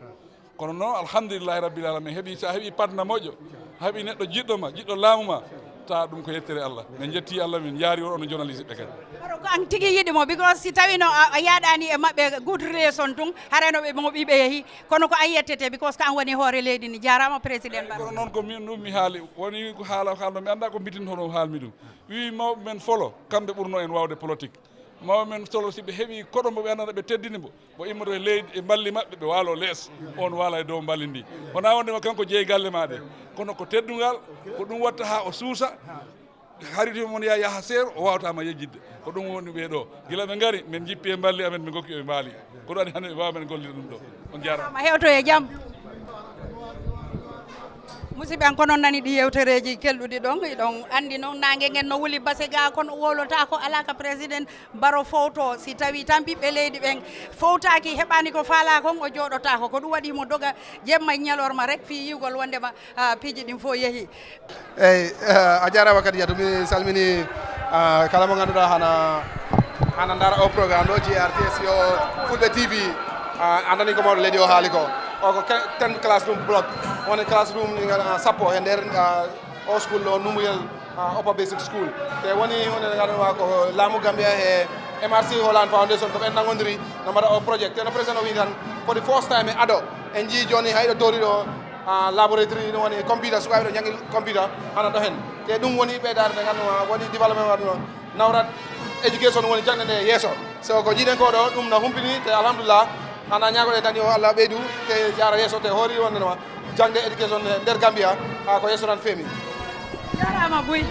Kono noon alhamdulillahi rabbil alamin heɓi sa heɓi patna moƴƴo, a heɓi neɗɗo jiɗɗo ma, jiɗɗo laamu ma, ta ɗum ko yettere Allah. Min jetti Allah, min jaari on, ono journaliste ɓe kadi. Kono ko an tigi yiɗi mo because si tawino a a yaɗani e maɓɓe good relation tun hareno ɓe moɓi ɓe yeehi. Kono ko an yettete because ko an woni hoore leydi ndi jarama président baro. Kono noon ko min ɗum mi haali woni ko haala haalno mi annda ko mbitin hono haalmi ɗum. Wi mawɓe men folo kamɓe ɓurno en wawde politique. Mawɓe men solo si ɓe heɓi koɗo mo ɓe annata ɓe teddini mo, mo immoto e leydi e mballi maɓɓe ɓe waalo lees. On waala e dow mballi ndi. Wona wondema kanko jeeyi galle ma ɗe, kono ko teddungal. Ko ɗum watta ha o suusa. Hariti mon ya yaha seero o wawata ma yejjidde. Ko ɗum woni ɓe ɗo, gila ɓe ngari min jippi e mballi amen min gokki ɓe mbaali. Ko ɗum waɗi hande ɓe mbawa men gollide ɗum ɗo. On jarama. Ma hewto e jaam. Musidɓe an ko noon nani ɗi yewtereeji kelɗuɗi ɗon iɗon anndi noon naange ngen no wuli base ga kono wowlotako alaa ka président baro fowto si tawi tan ɓiɓɓe leydi ɓen fowtaki heɓani ko faala kon o jooɗotako ko ɗum waɗi mo doga jemma e ñalorma rek fii yiwgol wondema piiji ɗin fof yehi. Eyi, a jarama kadi yadu mi salmini kala mo ganduɗa hana hana dara o programme ɗo grts yo fulɓe tv andani ko mawɗo leydi o haali ko o ko ten classroom block woni classroom sappo e nder o school ɗo numuyel upper basic school te woni woni ganduɗa ko laamu gambia e mrc holland foundation ko ɓen nangodiri no mbaɗa o projet te no président o wi tan for the first time e ado en jii joni hayɗo tori ɗo laboratory ɗum woni computer sukaɓe ɗo janggi computer hana ɗo hen te ɗum woni ɓeydare nde gannduma woni développement waɗuno nawrat éducation woni jangde nde yeeso so ko jiiɗen ko ɗo ɗum no humpini te alhamdulillah hana ñagoɗe tan yo allah ɓeydu te jara yeeso te hoori wondenoma jangde éducation e nder gambia ha ko yeeso tan feemi jarama buy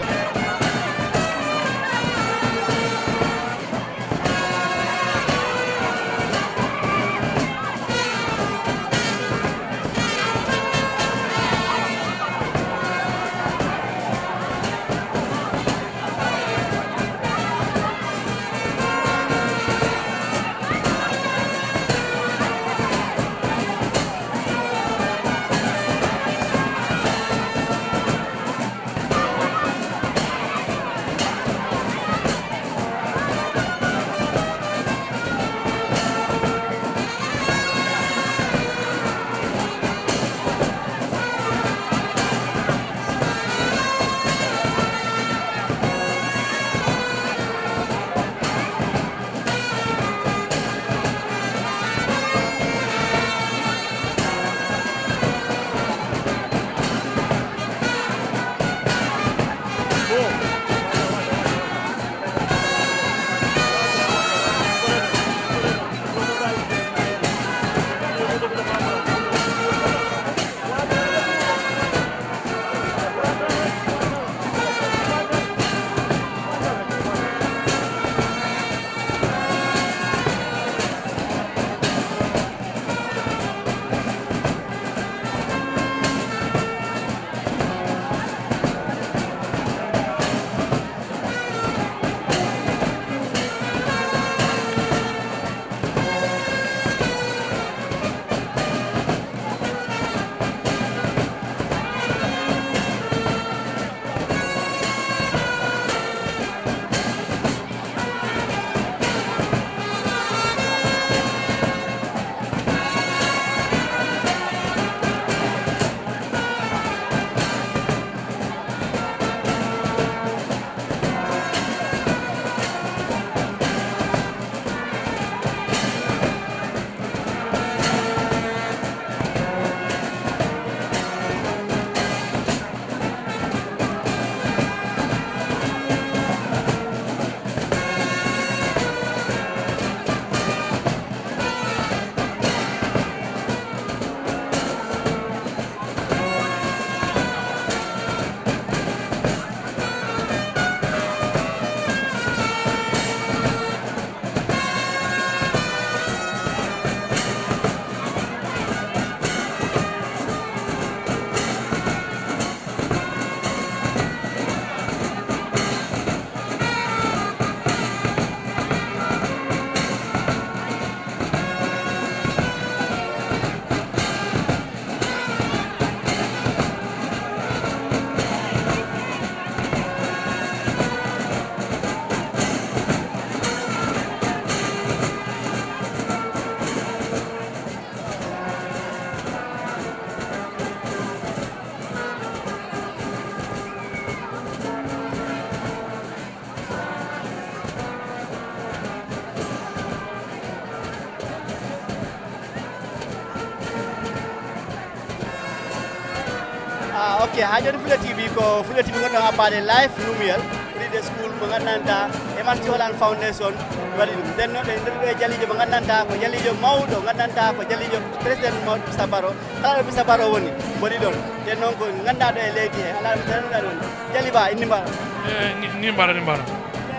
Ah, ok, haa jooni Fulla T V ko Fulla T V gonɗo abbaade live Numuyel, Leader School mo nganndanɗaa Emerson Holland Foundation waɗi ɗum. Nden noon ɗen ndeɗo e jaliijo mo nganndanɗaa ko jaliijo mawɗo, nganndanɗaa ko jaliijo président mawɗo Mista Baro. Kala ɗo Mista Baro woni, mboɗi ɗon. Nden noon ko nganndaa ɗo e leydi he, alaa ɗo mi tananɗaa ɗon. Jali Ba, inni mbaɗa. E ni, ni mbaɗa, ni mbaɗa.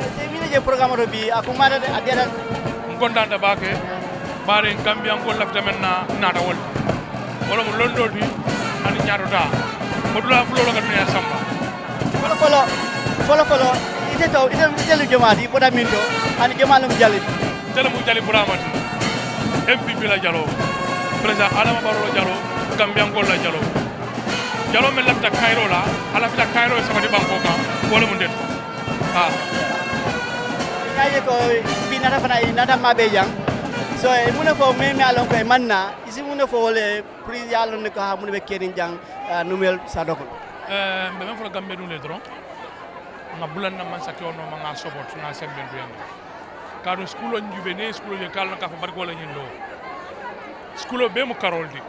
E, so mi je programme oto bi, a kummaata de, a diyatat. Ngonndanɗaa baake, ɓaare en Gambiyankol lafita men na naata wol. Wala mo londol bi, ani ñaato da. Mo dula fulo lo ka duniya samba. Folo folo, folo folo, ite to, ite, ite lu jamaati, boda min to, ani jamaa lum jali. Tele mu jali buramati. M P P la jalo. Président Adama Barrow la jalo, Gambiyankol la jalo. Jalo men lafita Cairo la, a lafita Cairo e sabati banko kan, wala mu ndet. Ah. Ñaaje ko, bi nata fana, i nata maɓe jang. So, e mune fo, me, me alon ko e manna, isi mune fo wole, pri yalon ne ko ha mune ɓe kenin jang, ah, Numuyel Sadoko. Eh, mbe men fo Gambia dun le dron. Nga bulan na man sa ke ono ma nga sobot, nga semben du yanga. Kaɗum sikulo njube ne, sikulo je kalno ka fo barki wala ñin ɗo. Sikulo be mo karoldi.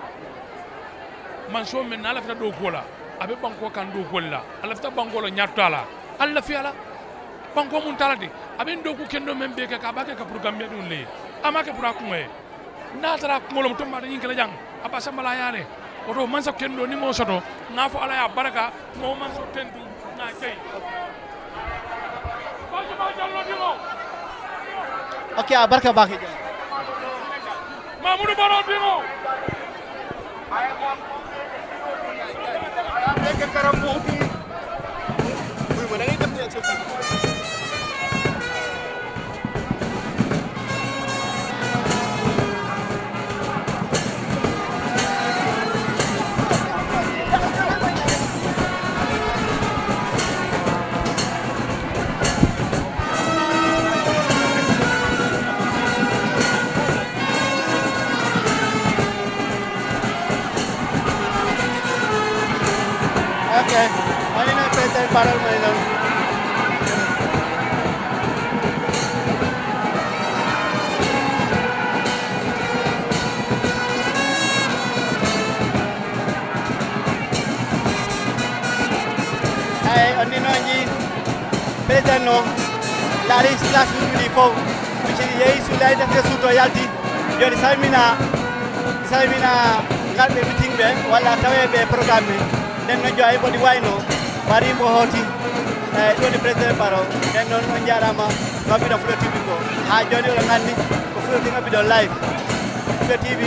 Man so men na lafita ɗo kola, a be banko kan ɗo kolla, a lafita banko lo ñattala, a lafiya la. Banko mun talati, a be ɗo ku kendo men be ka, ka ba ke ka pour Gambia ɗum le. A ma ke pour a kuŋoye. N'a tara kuŋolo mo tomba da ñin kala jaŋ, a ba sambala yaale. Woto mansa kendo ni mo soto, ŋa fo Ala ya baraka, mo mansa tentu, ŋa jey. Ok, a barka baake jam. Mamudu Baro Dimo. Ok. Woni noon, président, parole mo e noon. Eyi, on ndino njii président no laari classe uji ɗi fof. Misiri yehi suuɗaani defte suuto yalti. Jooni salmina, salmina ngarɓe meeting ɓe walla taweɓe programme ɓe. Nden noon jooni mboɗi wayno mari mbo hooti. Eyi, ɗum woni président Baro. Nden noon on njaaraama. Gambino Fulla T V ko haa jooni oɗon nganndi ko Fulla T V ngabbino live. Fulla T V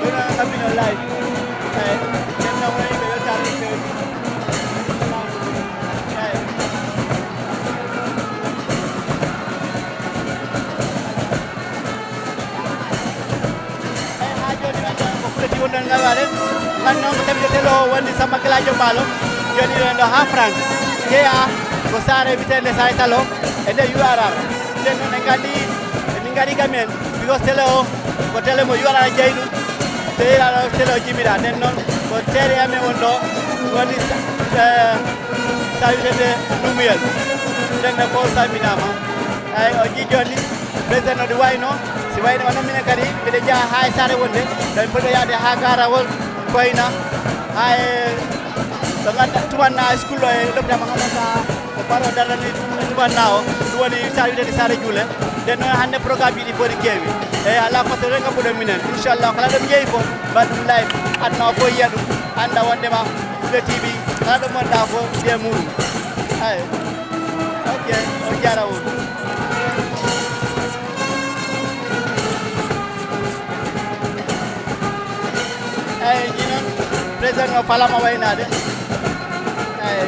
oɗon ngabbino live. Eyi, nden noon woni ɓe weltaare no feewi. Eyi. Eyi, haa jooni men ɗo ko Fulla T V wonɗon ngawaade. Man noon ko tabitotelo wonde Samba Galadio Mbaalo. Jooni ɗen ɗo haa France. Jeyaa ko saare wiyetee nde Saare Talo. E nder U R R. Nden noon en nganndi, min ngari ga men, because télé o, ko télé mo U R R jeyi ɗum, télé o, télé o jibira. Nden noon, ko teere amen won ɗo, woni sa-, eh, sa wiyetee Numuyel. Nden noon fof salminaama. Eyi, o jii jooni, président no ɗi wayno, si wayno o noon minen kadi, mbiɗa jeyaa haa e saare wonde, ɗo mi foti yaade haa gaarawol, Koyna, haa e ɓe ngannda-, tumanna e school o e lopital mo nganndanɗaa ko Baro darani ɗum e tumanna o, ɗum woni Saare wiyetee Saare Juule. Nden noon hannde programme ji ɗi fof ɗi keewi. Eyi, alaa ko to ren ngabbuɗen minen. Inchallah, kala ɗo mi yehi fof, mbaɗa ɗum live, aduna o fof yiya ɗum, annda wondema Fulla T V, kala ɗo ngonɗaa fof, yiya muɗum. Eyi. Ok, on njaaraama. Eyi, ni noon, président o falaama waynaade. Eyi.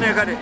Kadi